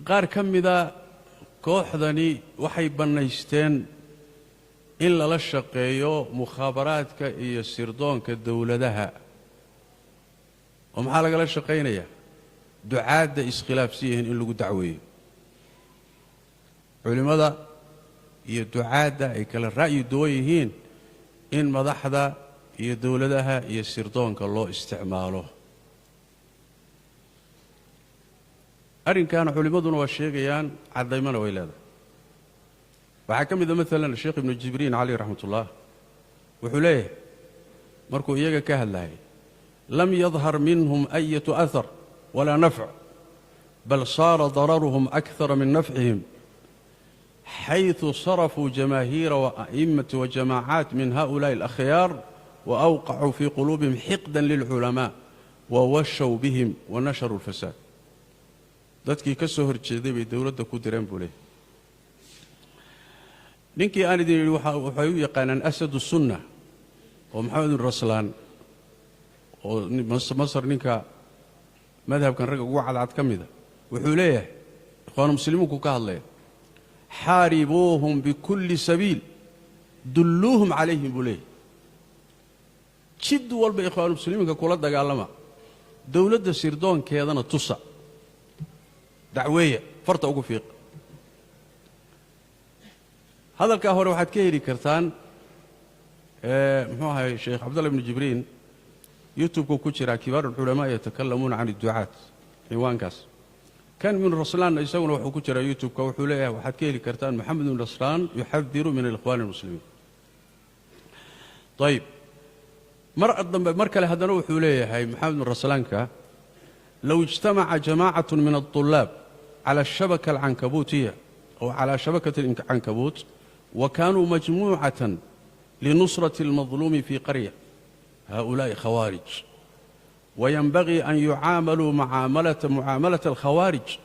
qaar ka mida kooxdani waxay bannaysteen in lala shaqeeyo mukhaabaraadka iyo sirdoonka dowladaha. Oo maxaa lagala shaqaynayaa? Ducaadda iskhilaafsan yihiin in lagu dacweeyo, culimmada iyo ducaadda ay kala ra'yi duwan yihiin in madaxda iyo dowladaha iyo sirdoonka loo isticmaalo. Arrinkaana culimmaduna waa sheegayaan, caddaymana way leedahay. Waxaa ka mid a maalan Sheekh Ibnu Jibriin caleyh raxmat ullah wuxuu leeyahay markuu iyaga ka hadlayay, lam yadhar minhum ayatu ahar walaa nafc, bal saara dararuhum akthara min nafcihim, xayثu sarafuu jamaahiira waأ'immati wajamaacaat min haؤulaaءi اlakhyaar waأwqacuu fii quluubihim xiqda lilculamaa wawashow bihim wanasharuu اlfasaad. Dadkii ka soo hor jeeday bay dowladda ku direen buu leeyahy. Ninkii aan idin yidhi waxay u yaqaanaan asadu sunna oo Maxamed ibn Raslaan oo Masar ninka madhabkan ragga ugu cadcad ka mida, wuxuu leeyahay ikhwaanu muslimiinku ka hadlaya, xaaribuuhum bikulli sabiil dulluuhum calayhim buu leeyahay. Jid walba ikhwaanu muslimiinka kula dagaalama, dowladda sirdoonkeedana tusa, dacweeya, farta ugu fiiqa. Hadalkaa hore waxaad ka heli kartaan muxuu ahay Sheekh Cabdullah ibnu Jibriin, youtube-ku ku jiraa, Kibaar alculamaa yatakalamuuna can idducaat, cinwaankaas. Kan ibnu raslaanna isaguna wuxuu ku jiraa youtube-ka, wuxuu leeyahay waxaad ka heli kartaan Moxamed ibnu Raslaan yuxadiru min alikhwani almuslimiin. Ayib, mar dambe mar kale haddana wuxuu leeyahay Moxamed ibnu Raslaanka, low ijtamaca jamacaة min الطulaab cala الshabaka alcankabuutiya aw cala shabakati alcankabuut wa kaanuu majmuucaة linusraة اlmadluumi fii qarya, haؤulaaءi khawaarij wayanbagii an yucaamaluu mucaamalaة alkhawaarij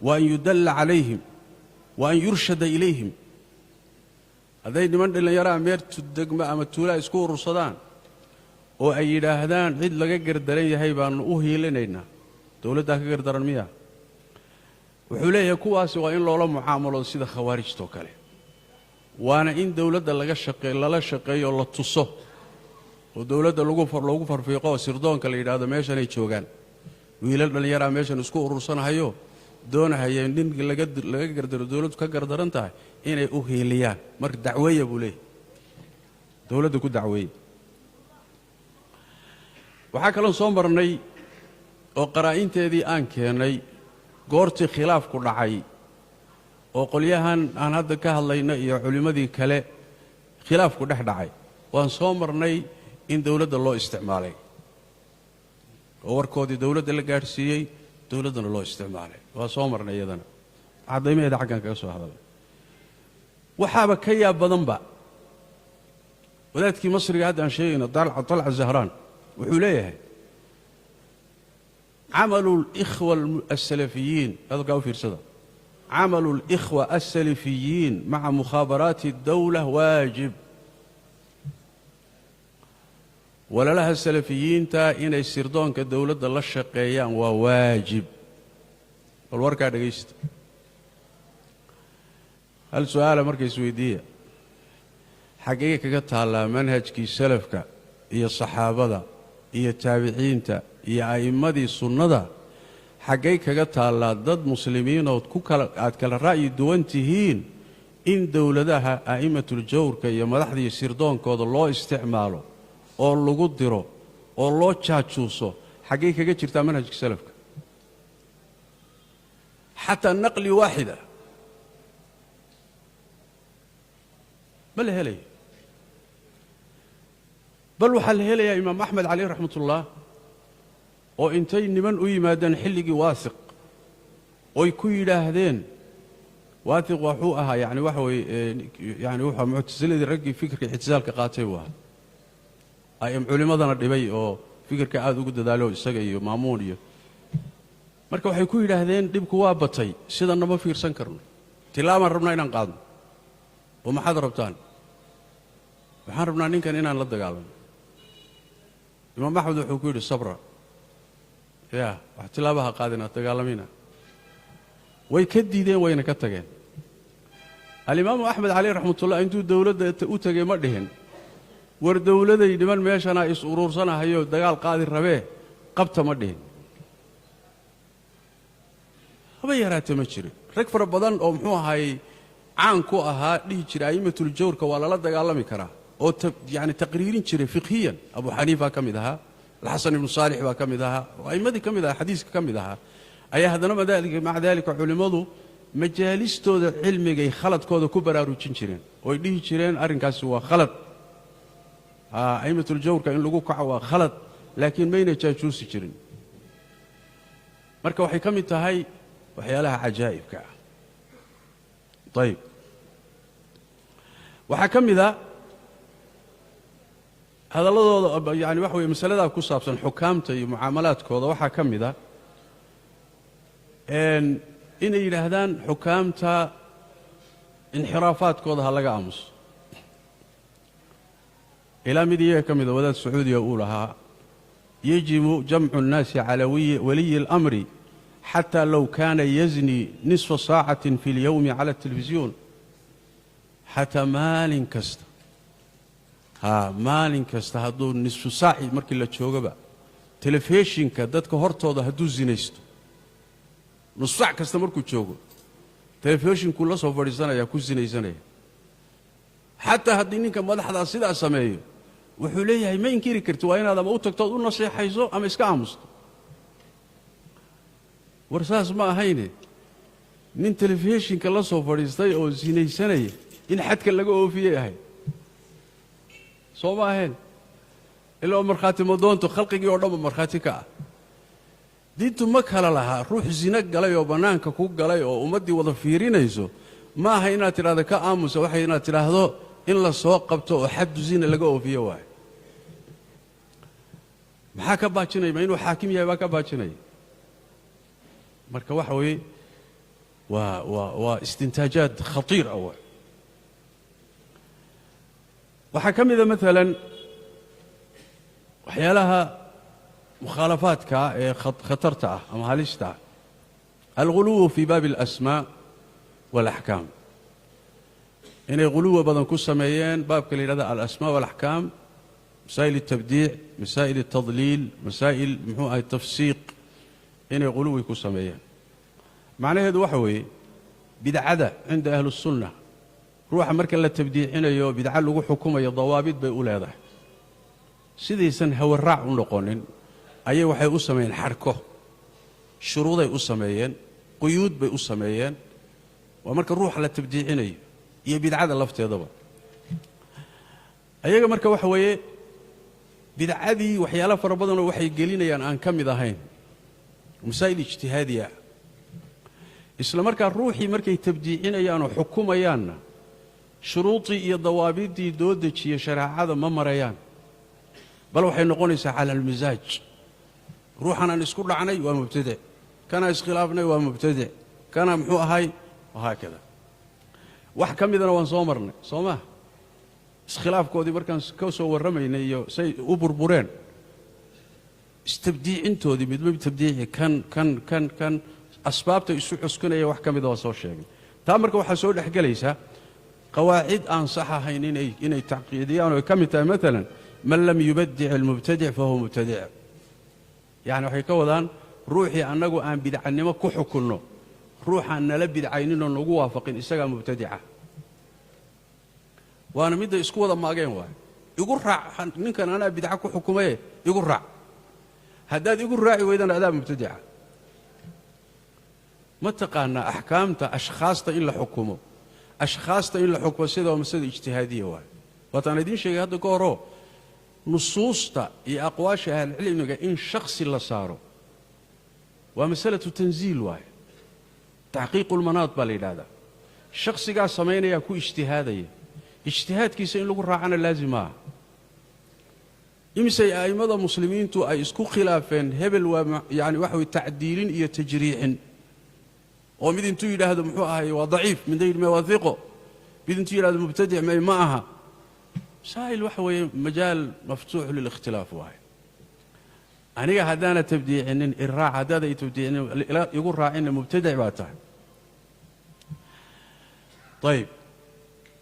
wa an yudalla calayhim wa an yurshada ilayhim. Hadday niman dhallinyaraha meer degma ama tuulaa isku urursadaan oo ay yidhaahdaan cid laga gardaran yahay baannu u hiilinaynaa, dowladdaa ka gardaran miya? Wuxuu leeyahay kuwaasi waa in loola mucaamalo sida khawaarijtoo kale, waana in dowladda laga shaqeey lala shaqeeyo, la tuso oo dowladda loogu farfiiqo oo sirdoonka la yidhaahdo meeshanay joogaan wiilal dhallinyaraa meeshan isku urursanahayo doonahaya nin laga gardaro, dowladdu ka gardaran tahay inay u hiiliyaan. Marka dacweeya buu leeyahay, dowladda ku dacweeye. Waxaa kaloon soo marnay oo qaraa'inteedii aan keennay goortii khilaafku dhacay oo qolyahan aan hadda ka hadlayno iyo culimmadii kale khilaafku dhex dhacay, waan soo marnay in dowladda loo isticmaalay oo warkoodii dowladda la gaadhsiiyey, dowladdana loo isticmaalay. Waa soo marnay iyadana, caddaymaheeda xaggan kaga soo hadalay. Waxaaba ka yaab badanba wadaadkii masriga hadda aan sheegayno Talca Zahraan wuxuu leeyahay camalu alikhwa asalafiyiin, hadalkaa u fiirsada, camalu alikhwa asalafiyiin maca mukhaabaraati اdawla waajib. Walaalaha salafiyiinta inay sirdoonka dowladda la shaqeeyaan waa waajib. Bal warkaa dhegaysta. Hal su-aala marka isweydiiya, xaggee kaga taallaa manhajkii salafka iyo saxaabada iyo taabiciinta iyo a'immadii sunnada? Xaggay kaga taallaa dad muslimiinood ku kala aad kala ra'yi duwan tihiin in dowladaha a'imatuljawrka iyo madaxdii sirdoonkooda loo isticmaalo oo lagu diro oo loo jaajuuso? Xaggay kaga jirtaa manhajka salafka? Xataa naqli waaxida ma la helayo. Bal waxaa la helayaa imaam Axmed caleyh raxmatullah oo intay niman u yimaadeen xilligii Waasiq oy ku yidhaahdeen, Waasiq waxuu ahaa yani waxa weeye yani wuxuu muctasiladii raggii fikirka ictisaalka qaatay buu ahaa, culimmadana dhibay oo fikirka aada ugu dadaalo isaga iyo Maamuun iyo. Marka waxay ku yidhaahdeen dhibku waa batay, sidanna ma fiirsan karno, tilaabaan rabnaa inaan qaadno. Oo maxaad rabtaan? Waxaan rabnaa ninkan inaan la dagaalano. Imaam Axmed wuxuu ku yidhi sabra, yaa wax tilaabaha qaadina, dagaalamina. Way ka diideen, wayna ka tageen. Alimaamu Axmed caleyh raxmatullah intuu dowladda u tegey ma dhihin war dowladay niman meeshanaa is uruursanahayo dagaal qaadi rabee qabta, ma dhihin. Haba yaraate ma jirin. Rag fara badan oo muxuu ahaayey caan ku ahaa dhihi jiray a'imatuljawrka waa lala dagaalami karaa oo yani taqriirin jiray fiqhiyan, Abu Xaniifa ka mid ahaa, Alxasan ibnu Saalix baa ka mid ahaa, oo a'immadii ka mid ahaa, xadiiska ka mid ahaa, ayaa haddana maca daalika culimmadu majaalistooda cilmigay khaladkooda ku baraarujin jireen ooy dhihi jireen arrinkaasi waa khalad, a'imatuljawrka in lagu kaco waa khalad, laakiin mayna jaajuusi jirin. Marka waxay ka mid tahay waxyaalaha cajaa'ibka ah. Ayib, waxaa ka mid a hadalladooda yani waxa weye masaladaa ku saabsan xukaamta iyo mucaamalaadkooda, waxaa ka mid a inay yidhaahdaan xukaamta inxiraafaadkooda ha laga aamuso. Ilaa mid iyaga ka mida wadaad sacuudiga uu lahaa yajibu jamcu اnnaasi calaa waliyi اlamri xataa low kaana yazni nisfa saacatin fi اlyowmi cala اtelefisyoon. Xataa maalin kasta, maalin kasta hadduu nisfu saaci markii la joogaba telefishinka dadka hortooda hadduu zinaysto, nus saac kasta markuu joogo telefishinkuu la soo fadhiisanaya ku zinaysanaya, xataa haddii ninka madaxdaa sidaa sameeyo wuxuu leeyahay ma inkiri karti, waa inaad ama u tagtood u naseexayso ama iska aamusto. War saas ma ahayne, nin telefishinka la soo fadhiistay oo sinaysanaya in xadka laga oofiyey ahayd, soo ma ahayn? Ilaa oo markhaati madoonto khalqigii oo dhanba markhaati ka ah. Diintu ma kala lahaa ruux zino galay oo bannaanka ku galay oo ummaddii wada fiirinayso, ma aha inaad tidhahdo ka aamusa, waxay inaad tidhaahdo in la soo qabto oo xaddu zina laga oofiyo waayo. Maxaa ka baajinaya? Ma inuu xaakim yahay baa ka baajinaya? Marka waxa weeye waa istintaajaad khatiir ah waay. Waxaa ka mida maalan waxyaalaha mukhaalafaadka ee khatarta ah ama halista ah, Alghuluwu fii baabi alasmaa waalaxkaam, inay ghuluwa badan ku sameeyeen baabka la yidhahda alasmaa waalaxkaam, masaa'il altabdiic, masaa'il altadliil, masaa'il muxuu ahay tafsiiq, inay ghuluwi ku sameeyeen. Macnaheedu waxa weeye bidcada cinda ahlisunna ruuxa marka la tabdiicinayo bidca lagu xukumayo dawaabid bay u leedahay. Sidaysan hawaraac u noqonin ayay waxay u sameeyeen xadhko, shuruuday u sameeyeen, quyuud bay u sameeyeen. Waa marka ruuxa la tabdiicinayo iyo bidcada lafteedaba. Ayaga marka waxa weeye bidcadii waxyaala fara badanoo waxay gelinayaan aan ka mid ahayn masaa'il ijtihaadi ah. Isla markaa ruuxii markay tabdiicinayaanoo xukumayaanna shuruudii iyo dawaabiddii doo dejiya shareecada ma marayaan, bal waxay noqonaysaa cala almisaaj. Ruuxan aan isku dhacnay waa mubtadic, kanaan iskhilaafnay waa mubtadic, kana muxuu ahay, wahaakada. Wax ka midana waan soo marnay, soo maa? Iskhilaafkoodii markaan ka soo warramaynay iyo say u burbureen istabdiicintoodii, midba tabdiici kan kan kan kan asbaabta isu cuskanaya wax ka mida waa soo sheegay. Taa marka waxaa soo dhex gelaysaa qawaacid aan sax ahayn inay tacqiidiyaan oo ay ka mid tahay maalan man lam yubadic almubtadic fahuwa mubtadic. Yacni waxay ka wadaan ruuxii annagu aan bidcanimo ku xukunno, ruuxaan nala bidcayninoo nagu waafaqin isagaa mubtadica. Waana midda isku wada maageen waayo. Igu raac ninkan anaa bidca ku xukumaye, igu raac. Haddaad igu raaci weydana adaa mubtadica. Ma taqaanaa axkaamta ashkhaasta in la xukumo? Ashkhaasta in la xukumo sida waa masalada ijtihaadiya waayo. Waataan idiin sheegay hadda ka horoo nusuusta iyo aqwaasha ahlulcilmiga in shakhsi la saaro waa masalatu tanziil waayo. Taxqiiqulmanaad baa la yidhahdaa. Shakhsigaa samaynayaa ku ijtihaadaya, ijtihaadkiisa in lagu raacana laazim maaha. Imisay a'immada muslimiintu ay isku khilaafeen hebel waa yani waxa way tacdiilin iyo tajriixin, oo mid intuu yidhaahdo muxuu ahay waa daciif, midna yidhi waa hiqo, mid intuu yidhahdo mubtadic may ma aha. Masaa'il waxa weeye majaal maftuux lilikhtilaaf waaye. Aniga haddaana tabdiicinin iraac, haddaada i tabdiicinin igu raacinna mubtadic baa tahay. Ayib,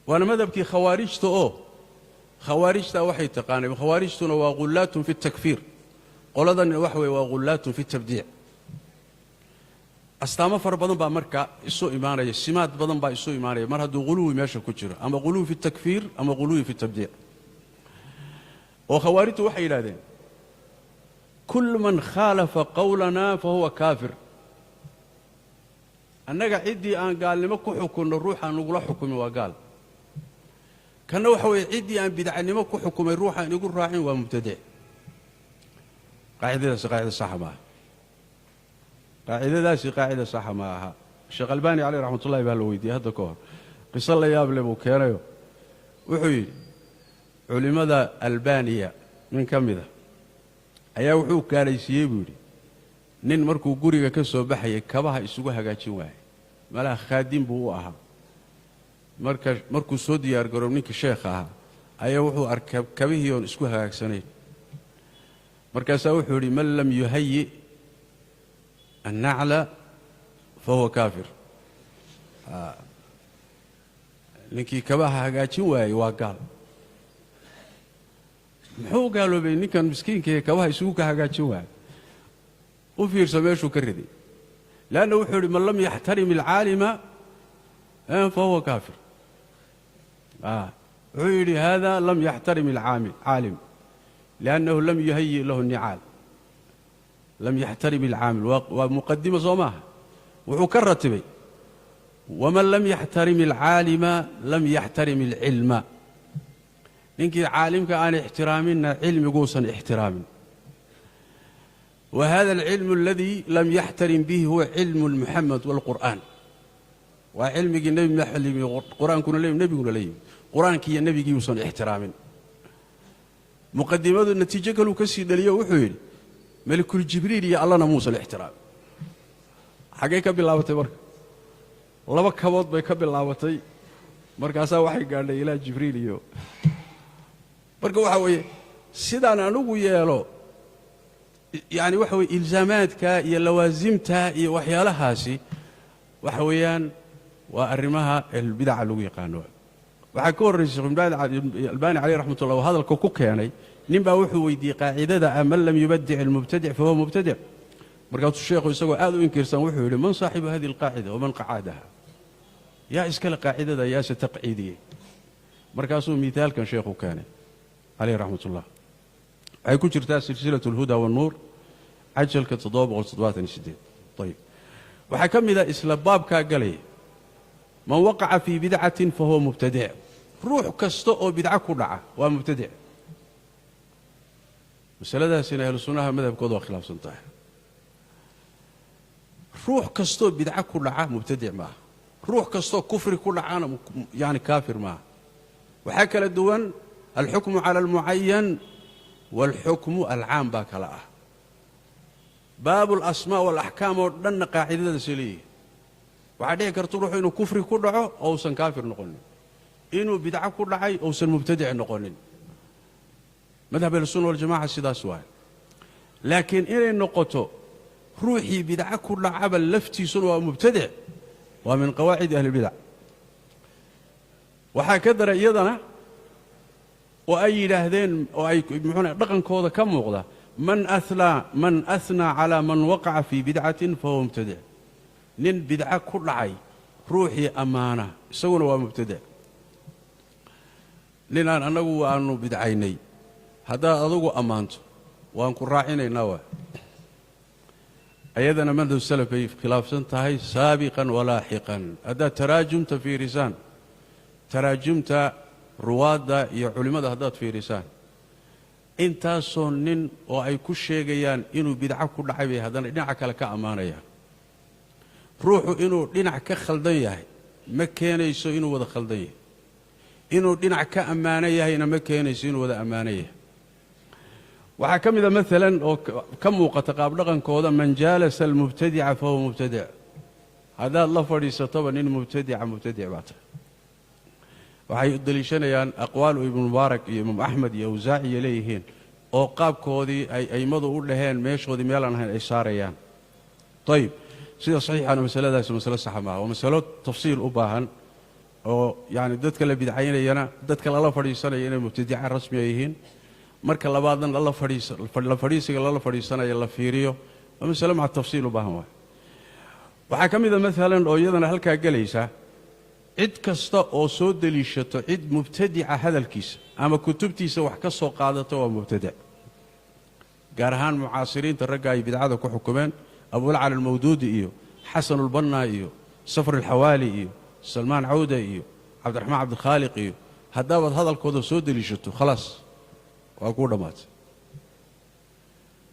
waana madhabkii khawaarijta oo khawaarijtaa waxay taqaanay. Khawaarijtuna waa ghullaatun fi اtakfiir, qoladanna waxa weye waa ghullaatun fi tabdiic. Astaamo fara badan baa marka isu imaanaya, simaad badan baa isu imaanaya mar hadduu ghuluwi meesha ku jiro, ama ghuluwi fi takfiir ama ghuluwi fi tabdiic. Oo khawaarijtu waxay yidhahdeen kul man khaalafa qowlana fa huwa kaafir. Annaga ciddii aan gaalnimo ku xukunno ruuxaan nagula xukumin waa gaal. Kanna waxa weeye ciddii aan bidcanimo ku xukumay ruuxaan igu raacin waa mubtadic. Qaacidadaasi qaacida saxa maaha. Qaacidadaasi qaacida saxa ma aha. Sheekh Albaani caleyh raxmatullahi baa la weydiiyey hadda ka hor, qiso la yaab leh buu keenayo. Wuxuu yidhi culimmada Albaniya nin ka mida ayaa wuxuu gaalaysiiyey buu yidhi nin markuu guriga ka soo baxayay kabaha isugu hagaajin waayey, malaha khaadim buu u ahaa. Marka markuu soo diyaar garoob ninkii sheekha ahaa ayaa wuxuu arkay kabihii oon isku hagaagsanayn. Markaasaa wuxuu yidhi man lam yuhayi annacla fa huwa kaafir. Ninkii kabaha hagaajin waayey waa gaal. Muxuu gaaloobay ninkan miskiinka ee kabaha isugu ka hagaajin waayey? U fiirsa meeshuu ka riday. Leanna wuxuu yidhi man lam yaxtarim alcaalima fa huwa kaafir. Wuxuu yidhi hada lam yaxtarim alcaalim liannahu lam yuhayi lahu nicaal. Lam yaxtarim alcaamil waa muqadima soo maaha. Wuxuu ka ratibay waman lam yaxtarim alcaalima lam yaxtarim alcilma. Ninkii caalimka aan ixtiraaminna cilmiguusan ixtiraamin. Wa hada alcilmu aladii lam yaxtarim bihi huwa cilmu muxamed waalqur'aan. Waa cilmigii nebi maxamed yimi, qur-aankuna la yimi, nebiguna la yimi. Qur-aankiiyo nebigii uusan ixtiraamin. Muqadimadu natiijo kaluu ka sii dhaliyo, wuxuu yidhi melikul jibriil iyo allana muusan ixtiraamin. Xaggay ka bilaabatay marka? Laba kabood bay ka bilaabatay, markaasaa waxay gaadhay ilaa Jibriil iyo. Marka waxaa weeye sidaan anigu yeelo Yacni waxa weye ilzaamaadka iyo lawaasimta iyo waxyaalahaasi waxa weeyaan waa arrimaha ahlulbidaca lagu yaqaano. Waxaa ka horraysay Sheekh Albaani caleyh raxmatullah oo hadalka ku keenay, nin baa wuxuu weydiiyey qaacidada ah man lam yubadic almubtadic fahuwa mubtadic. Markaasuu sheekhu isagoo aad u inkirsan wuxuu yidhi man saaxibu hadihi alqaacida waman qacaadaha, yaa iskale qaacidada, yaase taqciidiyey? Markaasuu miaalkan sheekhu keenay caleyh raxmatullah. Waxay ku jirtaa silsilat alhuda wannuur cajalka 778. Ayib, waxaa ka mid a isla baabkaa galaya man waqaca fii bidcatin fahuwa mubtadic, ruux kasta oo bidco ku dhaca waa mubtadic. Masaladaasina ahlu sunnaha madhabkooda waa khilaafsan tahay. Ruux kastoo bidco ku dhaca mubtadic maaha, ruux kastoo kufri ku dhacana yani kaafir maaha. Waxaa kala duwan alxukmu cala almucayan waalxukmu alcaam baa kala ah. Baabu alasmaa waalaxkaam oo dhanna qaacidadaasay leeyihin. Waxaa dhici karta ruuxu inuu kufri ku dhaco ousan kaafir noqonin, inuu bidco ku dhacay ousan mubtadic noqonin. Madhab ahlusunna waljamaca sidaas waay. Laakiin inay noqoto ruuxii bidco ku dhacaba laftiisuna waa mubtadic, waa min qawaacidi ahliilbidac. Waxaa ka dara iyadana oo ay yidhaahdeen oo ay muxuuna dhaqankooda ka muuqda man ahnaa calaa man waqaca fii bidcatin fahuwa mubtadic, nin bidco ku dhacay ruuxii ammaana isaguna waa mubtadic. Nin aan annagu aanu bidcaynay haddaad adugu ammaanto waan ku raacinaynaa. Waa ayadana madhab salaf bay khilaafsan tahay saabiqan walaaxiqan. Haddaad taraajumta fiirisaan, taraajumta ruwaadda iyo culimmada haddaad fiirisaan, intaasoo nin oo ay ku sheegayaan inuu bidco ku dhacay bay haddana dhinaca kale ka ammaanayaan. Ruuxu inuu dhinac ka khaldan yahay ma keenayso inuu wada khaldan yahay, inuu dhinac ka ammaano yahayna ma keenayso inuu wada ammaano yahay. Waxaa ka mida maalan oo ka muuqata qaabdhaqankooda man jaalasa almubtadica fahuwa mubtadic, haddaad la fadhiisatoba nin mubtadica mubtadic baa tahay. Waxay u deliishanayaan aqwaalu Ibnu Mubaarak iyo Imaam Axmed iyo Awsaaciya leeyihiin oo qaabkoodii ay a'immadu u dhaheen meeshoodii meelaan ahayn ay saarayaan. Ayib, sida saxiixana masaladaasi masalo saxa maaha, waa masalo tafsiil u baahan oo yacni dadka la bidcaynayana dadka lala fadhiisanaya inay mubtadica rasmiya yihiin, marka labaadna lala fadhiisa la fadhiisiga lala fadhiisanaya la fiiriyo, waa masalo maca tafsiil u baahan waay. Waxaa ka mid a maalan oo iyadana halkaa gelaysa cid kasta oo soo deliishato cid mubtadica hadalkiisa ama kutubtiisa wax ka soo qaadato waa mubtadic, gaar ahaan mucaasiriinta ragga ay bidcada ku xukumeen, Abulcala Almawduudi iyo Xasanulbanna iyo Safar Alxawaali iyo Salmaan Cawda iyo Cabdiraxmaan Cabdikhaaliq iyo haddaabaad hadalkooda soo deliishato khalaas waa kuu dhammaatay,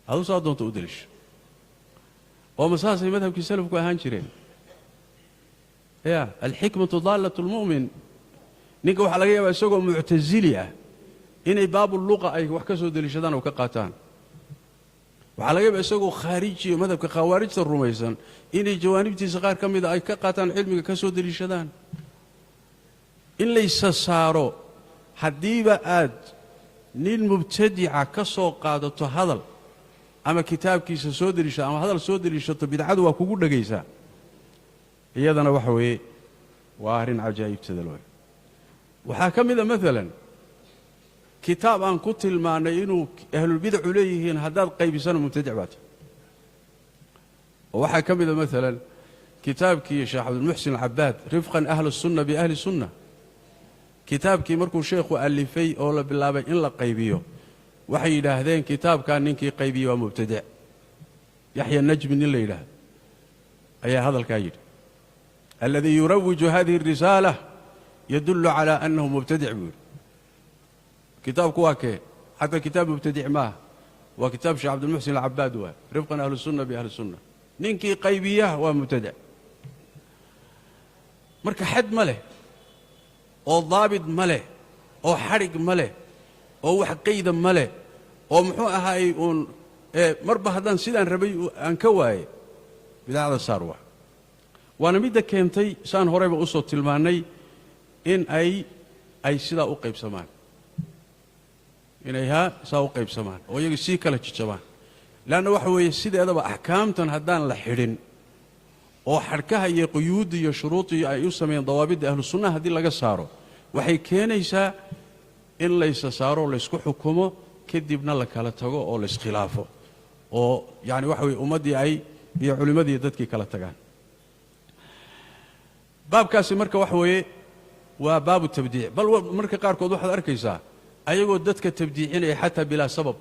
aduu saa doonta u deliisho. Oo masaasay madhabkii salafku ahaan jireen? Ya alxikmatu daallat lmu'min. Ninka waxaa laga yaabaa isagoo muctasili ah inay baabuluqa ay wax ka soo deliishadaan oo ka qaataan. Waxaa laga yaabaa isagoo khaarijiyo madhabka khawaarijta rumaysan inay jawaanibtiisa qaar ka mida ay ka qaataan, cilmiga ka soo deliishadaan. In laysa saaro haddiiba aad nin mubtadica ka soo qaadato hadal ama kitaabkiisa soo deliishato ama hadal soo deliishato, bidcadu waa kugu dhegaysaa. Iyadana waxa weeye waa arrin cajaa'ibtada loo. Waxaa ka mida maalan kitaab aan ku tilmaannay inuu ahlulbidacu leeyihiin, haddaad qaybisana mubtadic baa tahy. Oo waxaa ka mida maalan kitaabkii Sheekh Cabdilmuxsin Alcabaad, Rifqan Ahlu Sunna biahli Sunna. Kitaabkii markuu sheekhu alifay oo la bilaabay in la qaybiyo, waxay yidhaahdeen kitaabkaa ninkii qaybiyey waa mubtadic. Yaxya Najmi nin la yidhaahdo ayaa hadalkaa yidhi, aladii yurawiju hadihi arisaala yadullu calaa annahu mubtadic buu yidhi. Kitaabku waa kee? Xataa kitaab mubtadic maaha, waa kitaab Sheekh Cabdilmuxsin Alcabaad waay, Rifqan Ahlu Sunna biahli Sunna. Ninkii qaybiya waa mubtadic. Marka xad ma leh oo daabit ma leh oo xadhig ma leh oo wax qayda ma leh oo muxuu ahaayey uun marba haddaan sidaan rabay aan ka waaye bidacda saar waa. Waana midda keentay saan horeyba u soo tilmaannay in ay sidaa u qaybsamaan, inay saa u qaybsamaan oo iyaga sii kala jijabaan. Leanna waxa weeye sideedaba axkaamtan haddaan la xidhin oo xadhkaha iyo quyuudda iyo shuruudii ay u sameeyeen dawaabidda ahlu sunnaha haddii laga saaro, waxay keenaysaa in laysa saaro, laysku xukumo, kadibna la kala tago oo layiskhilaafo, oo yacni waxa weye ummaddii ay iyo culimmadii dadkii kala tagaan. Baabkaasi marka waxa weeye waa baabu tabdiic. Bal marka qaarkood waxaad arkaysaa ayagoo dadka tabdiicinaya xataa bilaa sabab.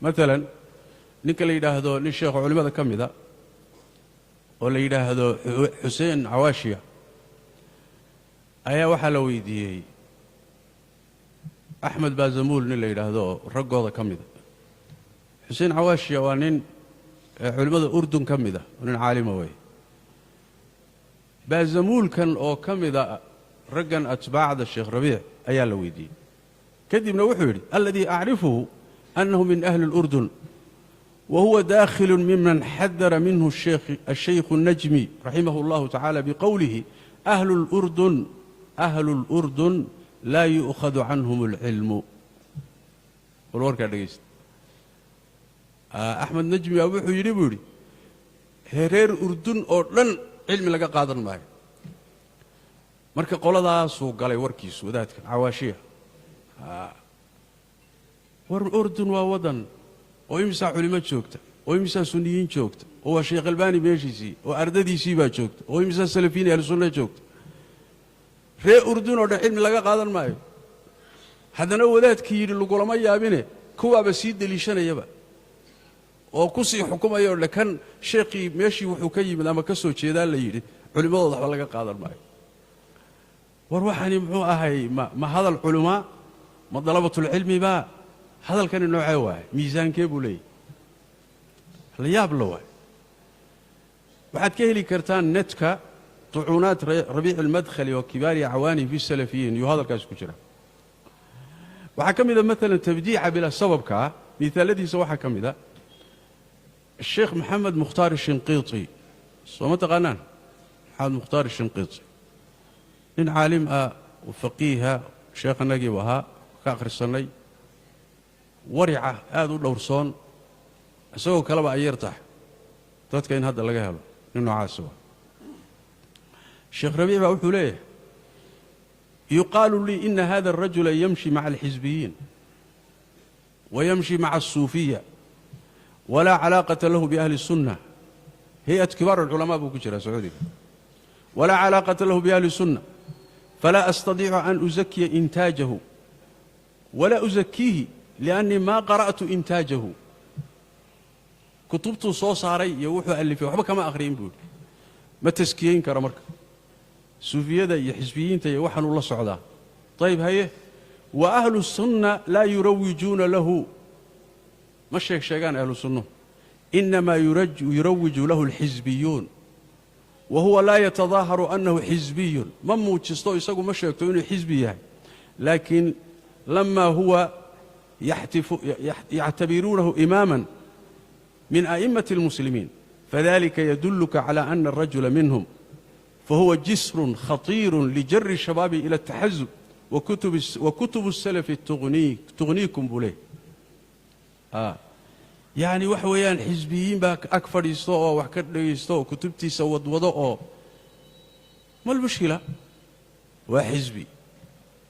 Maalan ninka la yidhaahdo, nin sheekho culimmada ka mida oo la yidhaahdo Xuseen Cawaashiya, ayaa waxaa la weydiiyey Axmed Baazamuul, nin la yidhaahdo oo raggooda ka mida. Xuseen Cawaashiya waa nin culimmada Urdun ka mida, nin caalima wey. Baazamuulkan oo ka mida raggan atbaacda Sheekh Rabiic ayaa la weydiiyey. Kadibna wuxuu yidhi: aladii acrifuhu annahu min ahli اlurdun wa huwa daakhilu miman xadara minhu ashaykhu الnajmi raximah اllahu tacala biqowlihi ahlu اlurdun laa yu'khadu canhum اlcilmu. Bal warkaa dhegaysta. Axmed Najmi baa wuxuu yidhi, buu yidhi, reer Urdun oo dhan cilmi laga qaadan maayo. Marka qoladaasuu galay warkiisu wadaadkan Cawaashiya. War Urdun waa waddan oo imisaa culimo joogta, oo imisaa sunniyiin joogta, oo waa Sheekh Albaani meeshiisii oo ardadiisii baa joogta, oo imisaa salafiyiin ahlu sunna joogta. Reer Urdun oo dhan cilmi laga qaadan maayo. Haddana wadaadkii yidhi lagulama yaabine, kuwaaba sii deliishanayaba oo ku sii xukumaya oo dhe kan sheekhii meeshii wuxuu ka yimid ama ka soo jeedaa la yidhi culimmadooda waxba laga qaadan maayo. War waxani muxuu ahay? Ma hadal culumaa? Ma dalabatulcilmi baa hadalkani? Noocee waaye? Miisaankee buu leeyahy? La yaab la waay. Waxaad ka heli kartaan netka tucuunaat Rabiic almadkhali oo kibaari acwaanihi fi salafiyiin yuu hadalkaasi ku jira. Waxaa ka mida maalan tabdiica bilaa sababka ah miaaladiisa waxaa ka mida Sheekh Maxamed Mukhtaar Shinqiiti. Soo ma taqaanaan Maxamed Mukhtaar Shinqiiti? Nin caalim ah oo faqiiha, sheekhanagiibu ahaa, ka akhrisannay, warica, aad u dhowrsoon, isagoo kaleba ay yar tahay dadka in hadda laga helo nin noocaasi waa. Sheekh Rabiic baa wuxuu leeyahay: yuqaalu lii ina hada alrajula yamshi maca alxisbiyiin wa yamshi maca alsuufiya walaa calaaqata lahu biahli الsunna. Hay-at kibaar alculamaa buu ku jiraa Sacuudiga. Walaa calaaqata lahu biahli الsunna, falaa astadiicu an uzakiya intaajahu walaa uzakiihi liannii maa qara'tu intaajahu. Kutubtuu soo saaray iyo wuxuu alifay waxba kama akhriyin, buu yidhi, ma taskiyeyn karo. Marka suufiyada iyo xisbiyiinta iyo waxaanuu la socdaa. Ayib, haye, wa ahlu sunna laa yurawijuuna lahu, ma sheeg sheegaan ahlu sunnuhu, inamaa yurawiju lahu alxisbiyuun, wa huwa laa yatadaaharu annahu xisbiyun. Ma muujisto, isagu ma sheegto inuu xisbi yahay, laakiin lamaa huwa yactabiruunahu imaaman min a'immati اlmuslimiin, fadalika yaduluka cala ana alrajula minhum, fahuwa jisrun khatiiru lijari shabaabi ila اtaxasub, wa kutubu الsalafi tugniikum, buu leeyay. Yacni waxa weeyaan xisbiyiin baa ag fadhiisto oo wax ka dhegaysto oo kutubtiisa wadwado oo mal mushkila waa xisbi,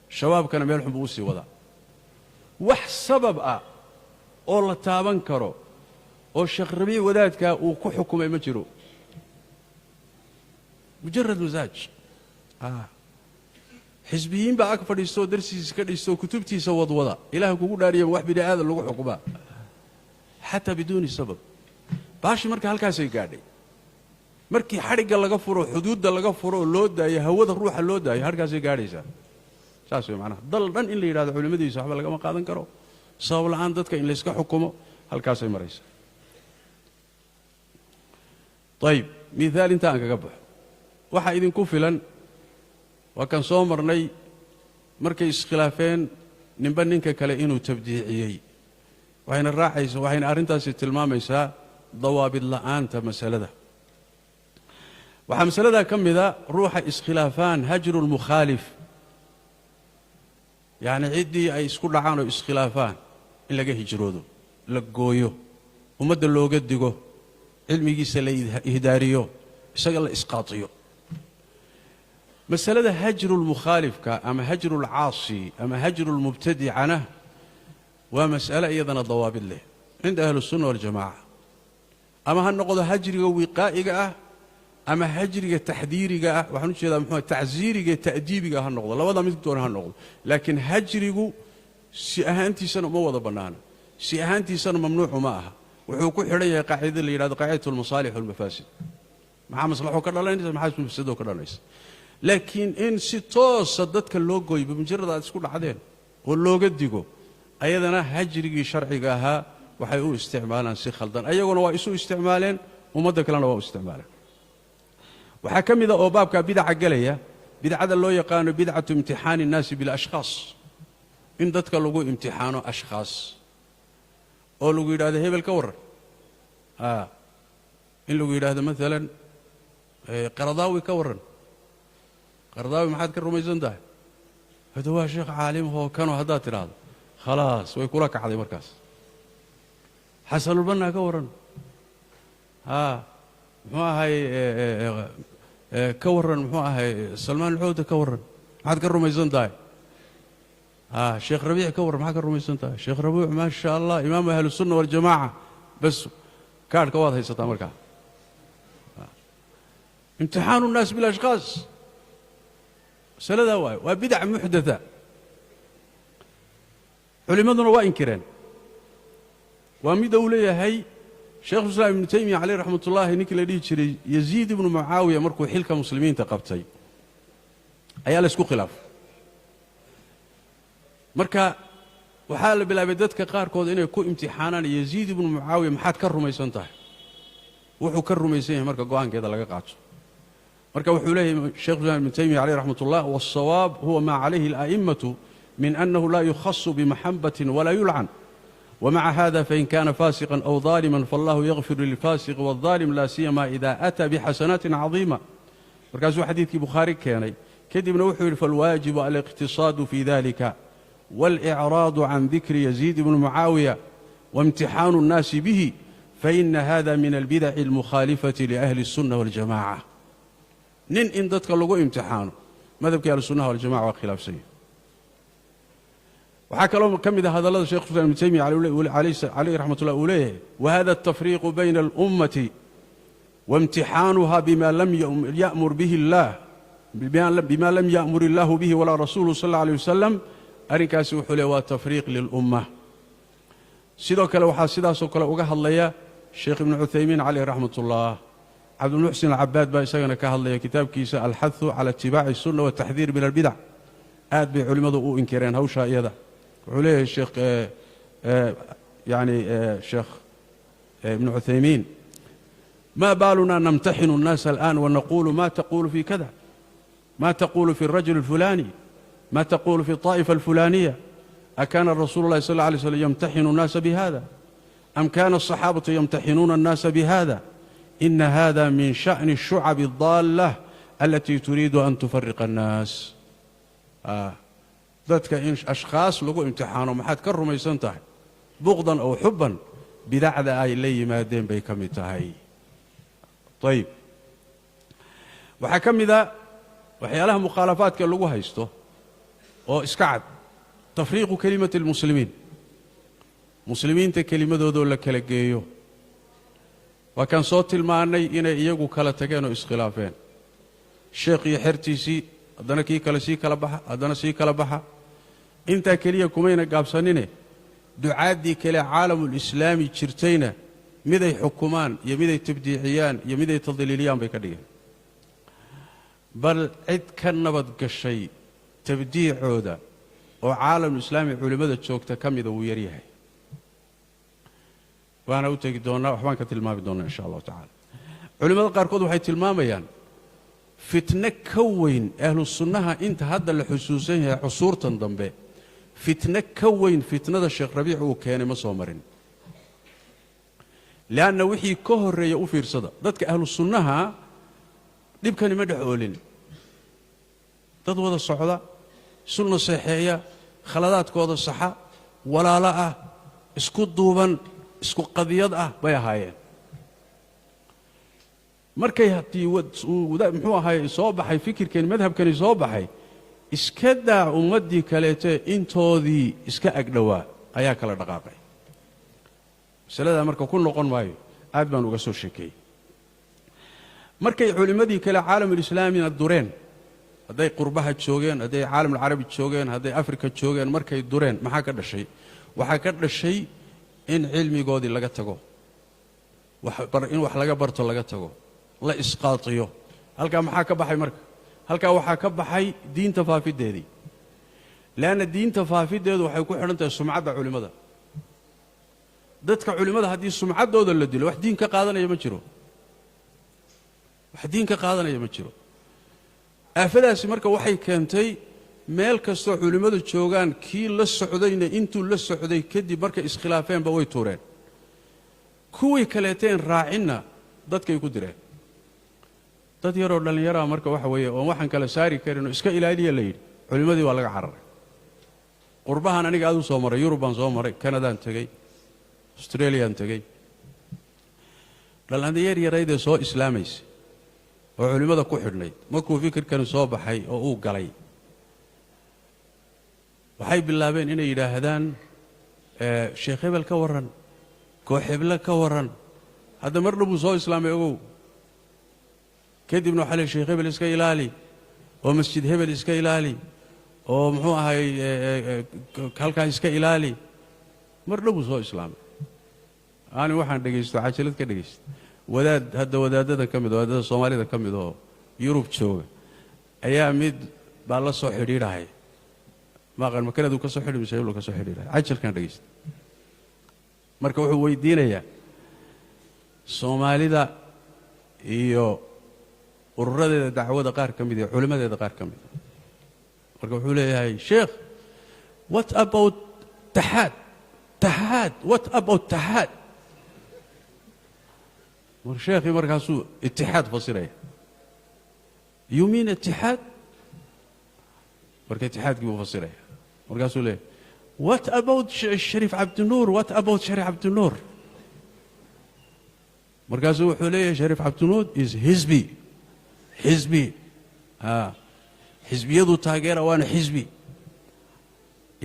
shabaabkana meel xun buu u sii wadaa. Wax sabab ah oo la taaban karo oo Sheekh Rabiic wadaadkaa uu ku xukumay ma jiro, mujarad masaaj. Xisbiyiin baa ag fadhiisto oo darsigiisa ka dhisto oo kutubtiisa wadwada. Ilaah kugu dhaariyaba, wax bini aadan lagu xukumaa xataa biduuni sabab? Baashi marka halkaasay gaadhay. Markii xadhigga laga furo, xuduudda laga furo oo loo daayo hawada ruuxa loo daayo, halkaasay gaadhaysaa. Saas way macnaha. Dal dhan in la yidhahdo culimmadiisa waxba lagama qaadan karo, sabab la'aan dadka in layska xukumo, halkaasay maraysaa. Ayib, mihaal inta aan kaga baxo waxaa idinku filan waa kan soo marnay markay iskhilaafeen ninba ninka kale inuu tabdiiciyey. Waxayna raacaysa, waxayna arrintaasi tilmaamaysaa dawaabid la'aanta masalada. Waxaa masaladaa ka mida ruuxa iskhilaafaan hajru lmukhaalif, yacni ciddii ay isku dhacaan oo iskhilaafaan in laga hijroodo. La gooyo, ummadda looga digo, cilmigiisa la ihdaariyo, isaga la isqaatiyo. Masalada hajrulmukhaalifka ama hajrulcaasi ama hajrulmubtadicana waa mas'ale iyadana dawaabid leh cinda ahlisunna waljamaca. Ama ha noqdo hajriga wiqaa'iga ah ama hajriga taxdiiriga ah, waxaan u jeedaa muxuu tacsiiriga ta'diibiga ha noqdo, labada mid doona ha noqdo. Laakiin hajrigu si ahaantiisana uma wada bannaana, si ahaantiisana mamnuucu ma aha. Wuxuu ku xidhan yahay qaacidada la yidhahdo qaacidatu almasaalix walmafaasid. Maxaa maslaxo ka dhalanaysa, maxaa mafsado ka dhalanaysa? Laakiin in si toosa dadka loo gooyo bimujarad aad isku dhacdeen oo looga digo, ayadana hajrigii sharciga ahaa waxay u isticmaalaan si khaldan. Ayaguna waa isu isticmaaleen, ummadda kalena waa u isticmaaleen. Waxaa ka mida oo baabkaa bidaca gelaya bidcada loo yaqaano bidcatu imtixaani innaasi bilashkhaas, in dadka lagu imtixaano ashkhaas oo lagu yidhahdo hebel ka warran, in lagu yidhaahdo maalan Qaradaawi ka warran, Qaradaawi maxaad ka rumaysan tahay? Hada waa sheekh caalimahoo kanoo haddaad tidhaahdo, khalaas, way kula kacday markaas. Xasanulbanna ka warran, muxuu ahay ka warran, muxuu ahay Salmaan Alxuuda ka warran, maxaad ka rumaysan tahay? Sheekh Rabiic ka warran, maxaad ka rumaysan tahay? Sheekh Rabiic, maa sha Allah, imaamu ahlusunna waljamaaca. Bas, kaadhka waad haysataa markaa. Imtixaanu nnaas bilashkhaas masaladaa waayo waa bidac muxdatha, culimmaduna waa inkireen. Waa mida uu leeyahay Sheikhulislaam Ibnu Taymiya caleyh raxmat ullaahi, ninkii la dhihi jiray Yaziid ibnu Mucaawiya markuu xilka muslimiinta qabtay ayaa la isku khilaafay. Marka waxaa la bilaabay dadka qaarkood inay ku imtixaanaan Yaziid ibnu Mucaawiya, maxaad ka rumaysan tahay? Wuxuu ka rumaysan yahay marka go'aankeeda laga qaato. Marka wuxuu leeyahay Sheikhulislaam Ibnu Taymiya caleyh raxmat ullah, waالsawaab huwa maa calayhi ala'imatu min annahu laa yukhasu bimaxabatin walaa yulcan, wmaca hada fain kana faasiqan aw ظaalima faاllahu yakfiru lilfaasiqi wاlظaalim, laa siyama ida ataa bixasanaatin cadiima. Markaasuu xadiidkii Bukhaari keenay, kadibna wuxuu yidhi falwaajibu aliqtisaadu fi dalika wاlإcraadu can dikri Yaziid ibni Mucaawiya waimtixaanu الnaasi bihi, faina hada min albidaci almukhaalifati liahli الsunna waاljamaca. Nin in dadka lagu imtixaano madhabkii ahlusunnaha waljamaca waa khilaafsan yahy. Waxaa kaloo ka mid a hadallada Shekh islam Ibnu Taymiya caleyh raxmat ullah uu leeyahay, wahada altafriiqu bayna alummati waimtixaanuha bima lam ya'mur bihi اllah, bima lam ya'mur illaahu bihi walaa rasuuluhu sal alla alay wasalam, arrinkaasi wuxuu leey waa tafriiq lilumma. Sidoo kale waxaa sidaasoo kale uga hadlaya Sheekh Ibnu Cuthaymiin caleyh raxmat ullah. Cabdilmuxsin Alcabaad baa isagana ka hadlaya kitaabkiisa Alxathu cala itibaaci الsunna wataxdiir min albidac. Aad bay culimmadu u inkireen hawshaa iyada. Wuxuu leeyahay sheekh yani Sheekh Ibnu Cuthaymiin, ma baaluna namtaxinu الnaasa alآn wanaqulu ma taqulu fi kada, ma taqulu fi الrajul الfulani, ma taqulu fi الطaaئifa الfulaniya, akana rasuulu اllahi sal اlla alay slam yamtaxinu الnaasa bihada am kana الصaxaabatu yamtaxinuuna الnaasa bihada? ina hada min shaأni الshucab الضaalة alati turiidu an tufariqa الnaas. Dadka in ashkhaas lagu imtixaano maxaad ka rumaysan tahay, buqdan ow xubban, bidacda ay la yimaadeen bay ka mid tahay. Ayib, waxaa ka mida waxyaalaha mukhaalafaadka lagu haysto oo iska cad tafriiqu kelimati almuslimiin, muslimiinta kelimadoodoo la kala geeyo. Waa kaan soo tilmaannay inay iyagu kala tageen oo iskhilaafeen, sheekh iyo xertiisii, haddana kii kale sii kala baxa, haddana sii kala baxa. Intaa keliya kumayna gaabsanine, ducaaddii kale caalamulislaami jirtayna miday xukumaan iyo miday tabdiiciyaan iyo miday tadliiliyaan bay ka dhigeen. Bal cid ka nabad gashay tabdiicooda oo caalamulislaami culimmada joogta ka mida wuu yaryahay. Waana u tegi doonnaa, waxbaan ka tilmaami doonnaa insha allahu tacala. Culimmada qaarkood waxay tilmaamayaan fitno ka weyn ahlu sunnaha inta hadda la xusuusan yahay cusuurtan dambe, fitno ka weyn fitnada Sheekh Rabiic uu keenay ma soo marin. Leanna wixii ka horreeya u fiirsada, dadka ahlu sunnaha dhibkani ma dhex oolin. Dad wada socda, isu naseexeeya, khaladaadkooda saxa, walaalo ah, isku duuban. isku qadiyad ah bay ahaayeen. Markay haddii muxuu ahaay soo baxay fikirkani, madhabkani soo baxay, iska daa ummaddii kaleete intoodii iska agdhowaa ayaa kala dhaqaaqay. Masaladaa marka ku noqon maayo, aad baan uga soo sheekeeyey. Markay culimmadii kale caalamulislaamina dureen, hadday qurbaha joogeen, hadday caalamulcarabi joogeen, hadday afrika joogeen, markay dureen maxaa ka dhashay? Waxaa ka dhashay in cilmigoodii laga tago, in wax laga barto laga tago, la isqaatiyo. Halkaa maxaa ka baxay marka? Halkaa waxaa ka baxay diinta faafiddeedii, leanna diinta faafiddeedu waxay ku xidhan tahay sumcadda culimmada. Dadka culimmada haddii sumcaddooda la dilo, wax diin ka qaadanaya ma jiro, wax diin ka qaadanaya ma jiro. Aafadaasi marka waxay keentay meel kastoo culimmadu joogaan, kii la socdayna intuu la socday kadib markay iskhilaafeenba way tuureen, kuwii kaleeteen raacinna dadkay ku direen. Dad yaroo dhallinyaraa marka waxa weeye oon waxaan kala saari karin oo iska ilaaliya la yidhi, culimmadii waa laga cararay. Qurbahan aniga aad u soo maray, Yurub baan soo maray, Kanadaan tegey, Australiaan tegey, dhallinyar yaraydee soo islaamaysa oo culimmada ku xidhnayd, markuu fikirkani soo baxay oo uu galay, waxay bilaabeen inay yidhaahdaan sheekh hebel ka warran, koox heble ka warran. Hadda mar dhow buu soo islaamay, ogow. Kadibna waxaa le sheekh hebel iska ilaali, oo masjid hebel iska ilaali, oo muxuu ahay halkaa iska ilaali. Mar dhow buu soo islaamay. Ani waxaan dhegaysto, cajalad ka dhegaysta, wadaad hadda wadaadada ka mid, wadaadada Soomaalida ka mid oo Yurub jooga, ayaa mid baa la soo xidhiidhahay, maqan makanadu ka soo xidhi mise heblu ka soo xidhiidhahay. Cajalkan dhegaysta. Marka wuxuu weydiinayaa Soomaalida iyo ururadeeda dacwada qaar ka mid iyo culimmadeeda qaar ka mid. Marka wuxuu leeyahay, "Sheekh, what about taxaad taxaad? What about taxaad?" Mar sheekhii markaasuu itixaad fasiraya, "You mean itixaad?" Marka itixaadkii buu fasiraya. Markaasuu leeyahay, "What about Shariif Cabdinuur? What about Shariif Cabdinuur?" Markaasuu wuxuu leeyahay, "Shariif Cabdinuur is xisbi, xisbi, a xisbiyadu taageera, waana xisbi."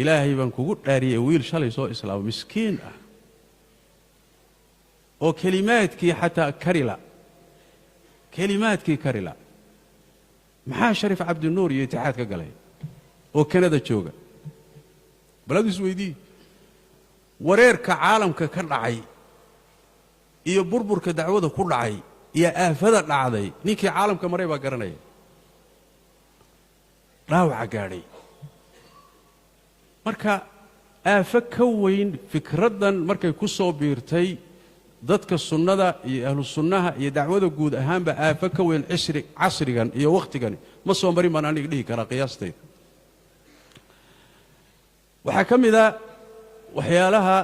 Ilaahay baan kugu dhaariyey, wiil shalay soo islaamo, miskiin ah, oo kelimaadkii xataa karila, kelimaadkii karila, maxaa Shariif Cabdinuur iyo itixaad ka galay oo Kanada jooga? Baladu is weydii. Wareerka caalamka ka dhacay iyo burburka dacwada ku dhacay iyo aafada dhacday, ninkii caalamka maray baa garanaya dhaawaca gaadhay. Marka aafo ka weyn fikraddan markay ku soo biirtay dadka sunnada iyo ahlu sunnaha iyo dacwada guud ahaanba, aafo ka weyn cisri casrigan iyo wakhtigani ma soo marin baan aniga dhihi karaa qiyaastayda. Waxaa ka mid a waxyaalaha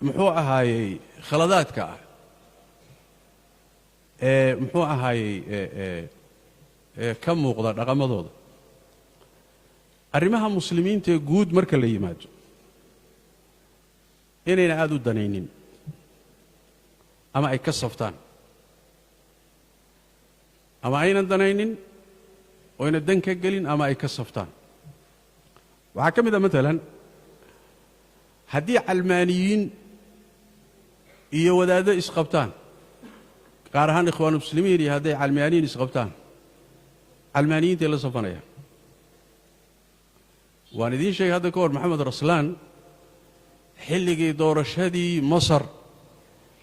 muxuu ahaayey khaladaadka ah ee muxuu ahaayey ee ka muuqda dhaqamadooda, arrimaha muslimiinta ee guud marka la yimaado, inayna aada u danaynin ama ay ka saftaan ama aynan danaynin oyna dan ka gelin ama ay ka saftaan. Waxaa ka mid a maalan, haddii calmaaniyiin iyo wadaaddo isqabtaan, gaar ahaan Ikhwaan Muslimiin iyo hadday calmaaniyiin isqabtaan, calmaaniyiintay la safanayaan. Waan idiin sheegay hadda ka hor, Maxamed Raslaan xilligii doorashadii Masar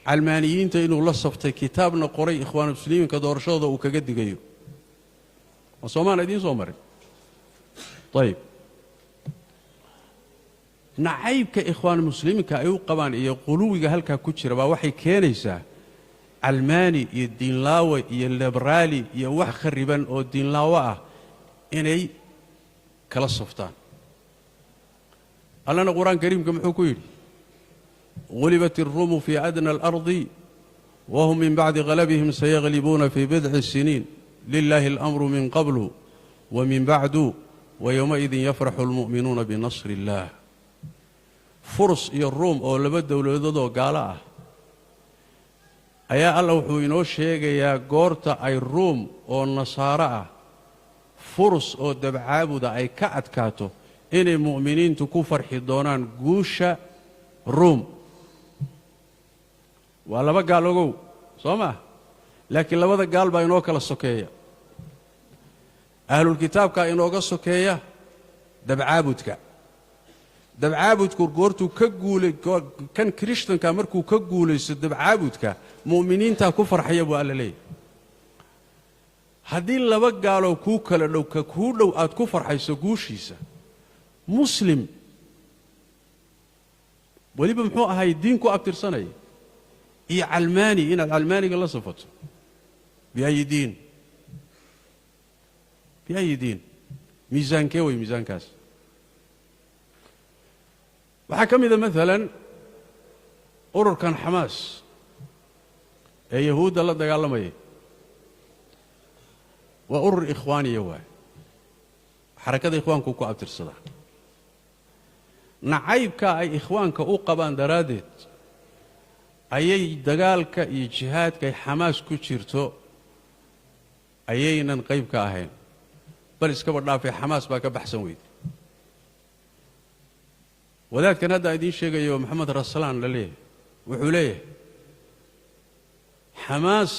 calmaaniyiinta inuu la saftay, kitaabna qoray Ikhwaan Muslimiinka doorashadooda uu kaga digayo. Ma soomaana idiin soo marin? Ayib, nacaybka Ikhwaan Muslimiinka ay u qabaan iyo quluwiga halkaa ku jira baa waxay keenaysaa calmaani iyo diinlaawe iyo liberaali iyo wax khariban oo diinlaawo ah inay kala saftaan. Allana Qur-aan Kariimka muxuu ku yidhi? "غلبت الروم في أدنى الأرض وهم من بعد غلبهم سيغلبون في بضع سنين لله الأمر من قبل ومن بعد ويومئذ يفرح المؤمنون بنصر الله." Furs iyo Ruum oo laba dowladoodoo gaalo ah ayaa Alla wuxuu inoo sheegayaa goorta ay Ruum oo nasaaro ah Furs oo dabcaabuda ay ka adkaato inay mu'miniintu ku farxi doonaan guusha Ruum. Waa laba gaal ogow soo maa, laakiin labada gaal baa inoo kala sokeeya. Ahlulkitaabkaa inooga sokeeya dabcaabudka. Dabcaabudku goortuu ka guulay kan kirishtanka markuu ka guulaysto dabcaabudka mu'miniintaa ku farxaya buu Alla leeyahy. Haddii laba gaaloo kuu kala dhow ka kuu dhow aad ku farxayso guushiisa, muslim weliba muxuu ahay diin ku abtirsanaya iyo calmaani inaad calmaaniga la safato biayi diin, biayi diin, miisaankee wey miisaankaas? Waxaa ka mida maalan ururkan Xamaas ee Yahuudda la dagaalamaya waa urur ikhwaaniya waay, xarakada ikhwaanku ku abtirsadaa. Nacaybka ay ikhwaanka u qabaan daraaddeed ayay dagaalka iyo jihaadka ay Xamaas ku jirto ayaynan qayb ka ahayn, bal iskaba dhaafay Xamaas baa ka baxsan weyday. Wadaadkan hadda idiin sheegayo Maxamed Raslaan la leeyahay wuxuu leeyahay Xamaas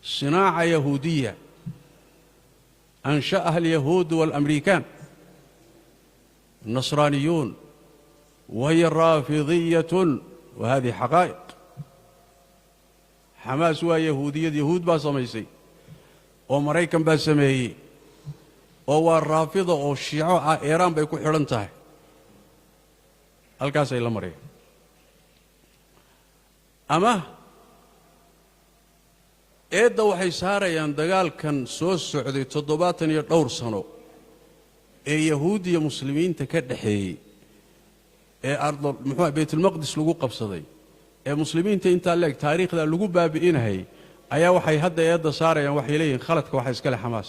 sinaaca yahuudiya ansha'aha alyahuudu waalamriikaan النصرانيون وهي رافضية وهذه حقائق. Xamaas waa yahuudiyad, yahuud baa samaysay oo Maraykan baa sameeyey oo waa raafida oo shiico ah, Iiraan bay ku xidhan tahay, halkaasay la mareen. Ama eedda waxay saarayaan dagaalkan soo socday 70 iyo dhowr sano ee yahuud iyo muslimiinta ka dhexeeyey ee ardo muxuu Baytulmaqdis lagu qabsaday ee muslimiinta intaa leeg taariikhda lagu baabi'inayay ayaa waxay hadda eedda saarayaan, waxay leeyihiin khaladka waxa iska leh Xamaas.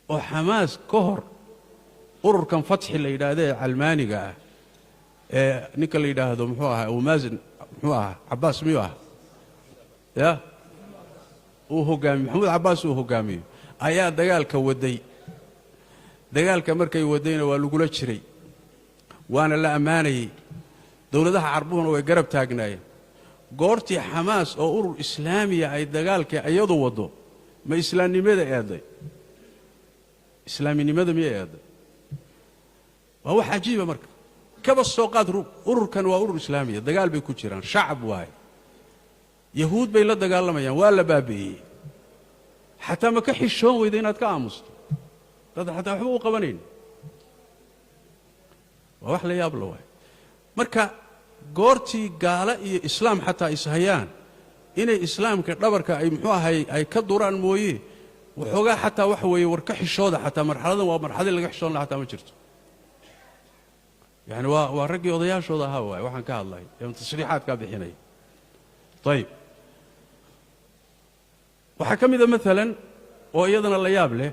Oo Xamaas ka hor ururkan Fatxi la yidhaahdo ee calmaaniga ah ee ninka la yidhaahdo muxuu ahaa Abu Maasin muxuu ahaa Cabbaas miyuu ah ya uu hogaamiyo Maxamuud Cabbaas uu hogaamiyo ayaa dagaalka waday. Dagaalka markay wadayna waa lagula jiray, waana la ammaanayey, dowladaha carbuhuna way garab taagnaayeen. Goortii Xamaas oo urur islaamiya ay dagaalka iyadu waddo ma islaamnimada eeday? Islaaminimada miyay eeday? Waa wax cajiiba. Marka kaba soo qaad ururkan waa urur islaamiya, dagaal bay ku jiraan, shacab waaye, yahuud bay la dagaalamayaan, waa la baabi'iyey. Xataa ma ka xishoon weyda inaad ka aamusto dad xataa waxba u qabanayn? Waa wax la yaab la waay. Marka goortii gaalo iyo islaam xataa ishayaan inay islaamka dhabarka ay muxuu ahay ay ka duraan mooye, waxoogaa xataa waxa weeye war ka xishooda. Xataa marxaladan waa marxaladii laga xishoon laha xataa ma jirto. Yani waa raggii odayaashooda ahaa waay waxaan ka hadlay ee tasriixaadkaa bixinaya. Ayib, waxaa ka mida maalan oo iyadana la yaab leh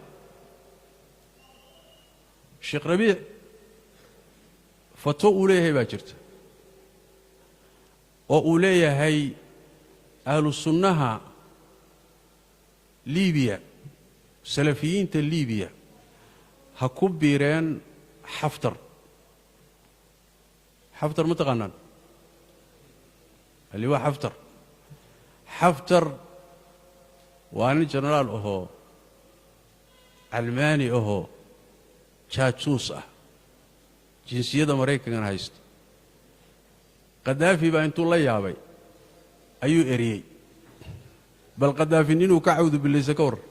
Sheekh Rabiic fatwo uu leeyahay baa jirta oo uu leeyahay ahlu sunnaha Liibiya, salafiyiinta Liibiya ha ku biireen Xaftar. Xaftar ma taqaanaan? Aliwaa Xaftar. Xaftar waa nin jenaraal ahoo calmaani ahoo jaajuus ah, jinsiyadda Maraykankana haysta. Qadaafi baa intuu la yaabay ayuu eriyey. Bal Qadaafi ninuu ka cawdu billaysa ka warran,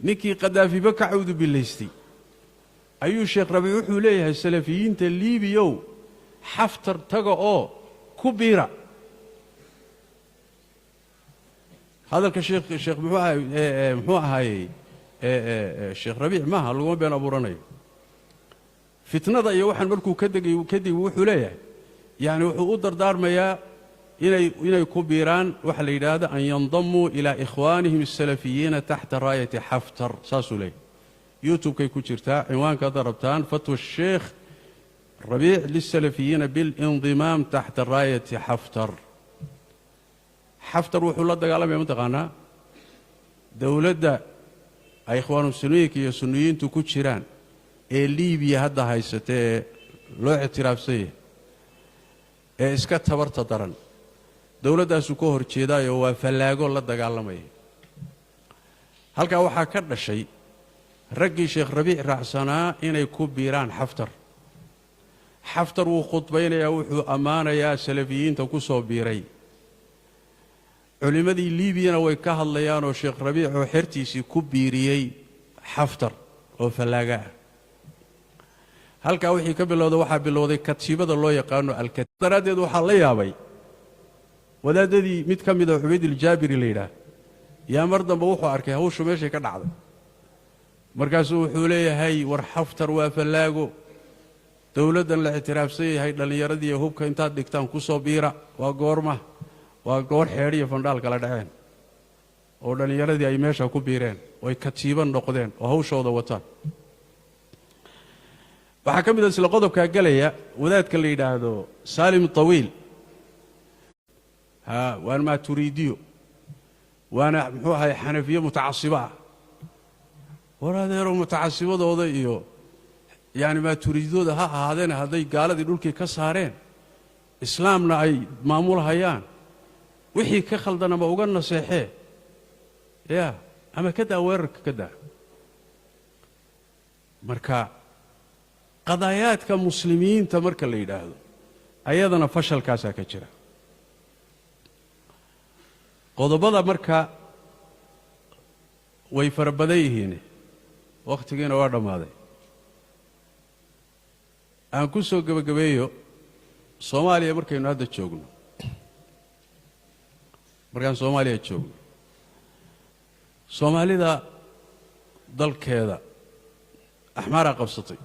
ninkii Qadaafiba ka cawdu billaystay ayuu Sheekh Rabiic wuxuu leeyahay salafiyiinta Liibiyow Xaftar taga oo ku biira. Hadalka sheekh muxuu ahaayey Sheekh Rabiic maaha, laguma been abuuranayo. Fitnada iyo waxaan markuu ka degay kadib wuxuu leeyahay yani wuxuu u dardaarmayaa inay ku biiraan waxa la yidhaahdo an yandamuu ilaa ikhwaanihim asalafiyiina taxta raayati Xaftar, saasuu leeyahay. YouTube-kay ku jirtaa. Cinwaanka haddaad rabtaan, fatwa sheekh Rabiic lisalafiyiina bilindimaam taxta raayati Xaftar. Xaftar wuxuu la dagaalamaya, mataqaanaa, dowladda ay Ikhwaanuslimiinka iyo Sunniyiintu ku jiraan ee Liibiya hadda haysata, ee loo ictiraafsan yahay, ee iska tabarta daran. Dowladdaasuu ka hor jeedaayo, waa fallaago la dagaalamaya. Halkaa waxaa ka dhashay raggii Sheekh Rabiic raacsanaa inay ku biiraan Xaftar. Xaftar wuu khudbaynayaa, wuxuu ammaanayaa salafiyiinta ku soo biiray. Culimmadii Liibiyana way ka hadlayaanoo Sheekh Rabiic oo xertiisii ku biiriyey Xaftar oo fallaaga ah. Halkaa wixii ka bilowda, waxaa bilowday katiibada loo yaqaano alka. Daraaddeed waxaa la yaabay wadaadadii mid ka mida, Cubaydiljaabiri la yidhaah, yaa mar dambe wuxuu arkay hawshu meeshay ka dhacday. Markaasuu wuxuu leeyahay: "War Xaftar waa fallaago, dowladdan la ictiraafsan yahay, dhallinyaradii hubka intaad dhigtaan ku soo biira." Waa goorma? Waa goor xeedhiyo fandhaal kala dhaceen oo dhallinyaradii ay meesha ku biireen oo ay katiiban noqdeen oo hawshooda wataan. Waxaa ka mid a isla qodobkaa gelaya wadaadka la yidhaahdo Saalim Tawiil. Ha, waana Maaturiidiyo, waana muxuu ahay, Xanafiye mutacasiba ah. War adeero, mutacasibadooda iyo yacni Maaturiidiyadooda ha ahaadeen, hadday gaaladii dhulkii ka saareen, islaamna ay maamulhayaan, wixii ka khaldan ama uga naseexee ya, ama ka daa weerarka, ka daa. Marka qadaayaadka muslimiinta marka la yidhaahdo, ayadana fashalkaasaa ka jira. Qodobada marka way fara badan yihiin, wakhtigiina waa dhammaaday. Aan ku soo gebagabeeyo Soomaaliya. Markaynu hadda joogno, markaan Soomaaliya joogno, Soomaalida dalkeeda Axmaaraa qabsatay,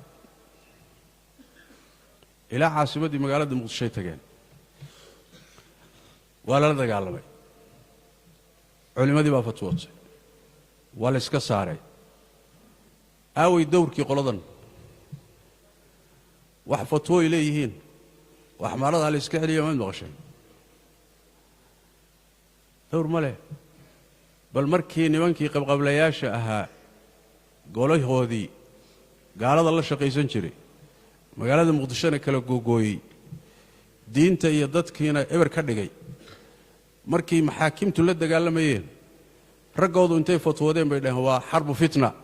ilaa caasimaddii magaaladda Muqdishoy tageen. Waa lala dagaalamay, culimmadii baa fatwootay, waa la iska saaray. Aaway dowrkii qoladan? Wax fatwooy leeyihiin oo axmaaradaa la iska celiya maad maqasheen? Dowr ma leh. Bal markii nimankii qabqablayaasha ahaa, golahoodii gaalada la shaqaysan jiray, magaalada Muqdishona kala googooyey, diinta iyo dadkiina eber ka dhigay, markii maxaakimtu la dagaalamayeen, raggoodu intay fatwoodeen bay dhaheen: "Waa xarbu fitna,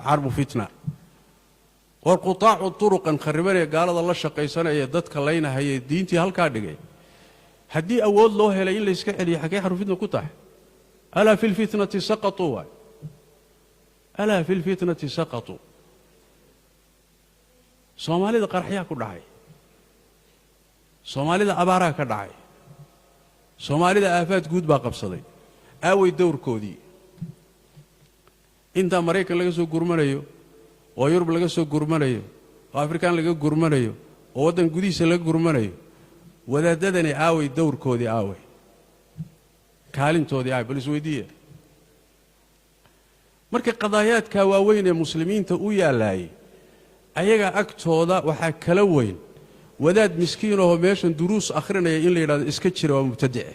xarbu fitna." War qutaacu turuqan kharibanee gaalada la shaqaysanaya, dadka laynahayee, diintii halkaa dhigay, haddii awood loo helay in layska celiyo, xaggee xarbu fitna ku tahay? Alaa fi lfitnati saqatuu waay, alaa fi lfitnati saqatuu. Soomaalida qaraxyaa ku dhacay, Soomaalida abaaraa ka dhacay, Soomaalida aafaad guud baa qabsaday. Aaway dowrkoodii? Intaa Maraykan laga soo gurmanayo, oo Yurub laga soo gurmanayo, oo Afrikaan laga gurmanayo, oo waddan gudihiisa laga gurmanayo, wadaadadani aaway dowrkoodii? Aaway kaalintoodii? Aaway? Bal isweydiiya. Marka qadaayaadka waaweyn ee muslimiinta u yaalaayay, ayaga agtooda waxaa kala weyn wadaad miskiin ahoo meeshan duruus akhrinaya in la yidhahdo iska jira, waa mubtadice,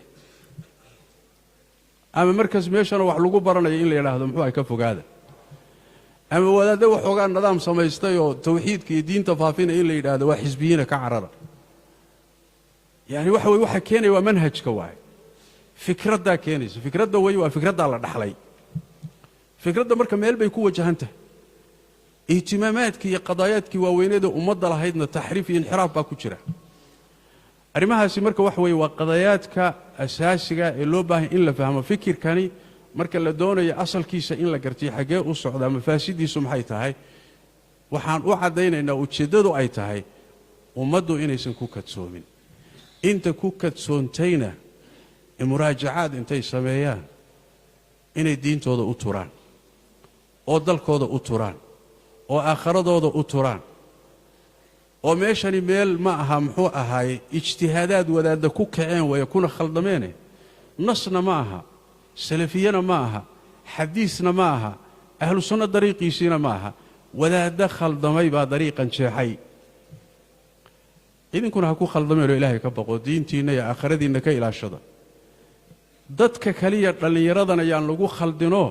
ama markaas meeshana wax lagu baranayo in la yidhaahdo muxuu ay ka fogaada, ama wadaaddo waxoogaa nidaam samaystay oo tawxiidka iyo diinta faafinaya in la yidhaahdo waa xisbiyiina, ka carara. Yani waxa weye, waxa keenaya waa manhajka waaye, fikraddaa keenaysa. Fikradda wey, waa fikraddaa la dhaxlay. Fikradda marka meel bay ku wajahan tahay. Ihtimaamaadkii iyo qadaayaadkii waaweyneeda ummadda lahaydna taxriif iyo inxiraaf baa ku jira. Arrimahaasi marka waxa weeye waa qadayaadka asaasiga ee loo baahay in la fahmo. Fikirkani marka la doonayo asalkiisa in la gartiyo, xaggee u socdaa, mafaasidiisu maxay tahay, waxaan u caddaynaynaa ujeeddadu ay tahay ummaddu inaysan ku kadsoomin. Inta ku kadsoontayna muraajacaad intay sameeyaan inay diintooda u turaan, oo dalkooda u turaan, oo aakhiradooda u turaan, oo meeshani meel ma aha muxuu ahaaye ijtihaadaad wadaadda ku kaceen weeye kuna khaldameene. Nasna ma aha, salafiyana ma aha, xadiisna ma aha. Ahlu sunno dariiqiisiina ma aha. Wadaaddo khaldamay baa dariiqan jeexay, idinkuna ha ku khaldameenoo Ilaahay ka baqo, diintiinna iyo aakhiradiinna ka ilaashada. Dadka kaliya dhallinyaradan ayaan lagu khaldinoo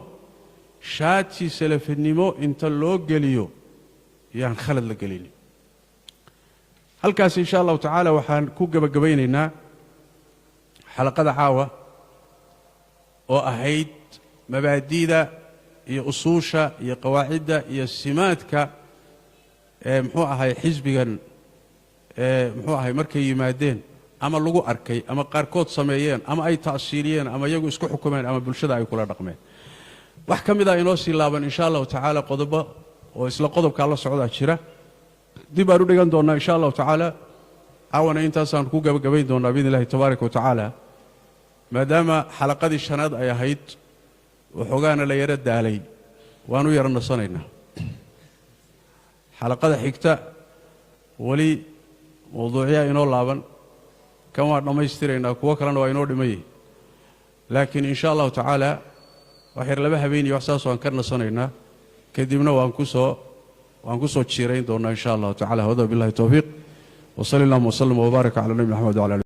shaati salafinimo inta loo geliyo yaan khalad la gelinin. Halkaas insha allahu tacaala waxaan ku gebagabaynaynaa xalaqada caawa oo ahayd mabaadi'da iyo usuusha iyo qawaacidda iyo simaadka ee muxuu ahay xisbigan, ee muxuu ahay markay yimaadeen ama lagu arkay ama qaarkood sameeyeen ama ay ta'siiliyeen ama iyagu isku xukumeen ama bulshada ay kula dhaqmeen. Wax ka mid a inoo sii laaban insha allahu tacaala qodobo oo isla qodobkaa la socdaa jira, dib baan u dhigan doonnaa insha allahu tacaala. Caawana intaasaan ku gabagabayn doonnaa biidni illahi tabaaraka wa tacaala, maadaama xalaqadii shanaad ay ahayd waxoogaana la yaro daalay, waanu yaro nasanaynaa. Xalaqada xigta weli mawduucyaa inoo laaban, kan waa dhammaystiraynaa, kuwo kalena waa inoo dhimayey, laakiin insha allahu tacaala wax yar laba habeeniyo wax saas waan ka nasanaynaa, kadibna waan ku soo jiirayn doonnaa insha allahu tacala. Hada billahi towfiiq, wa sali allahuma wasllam wbaaraka cala nabi maxamed wala ali.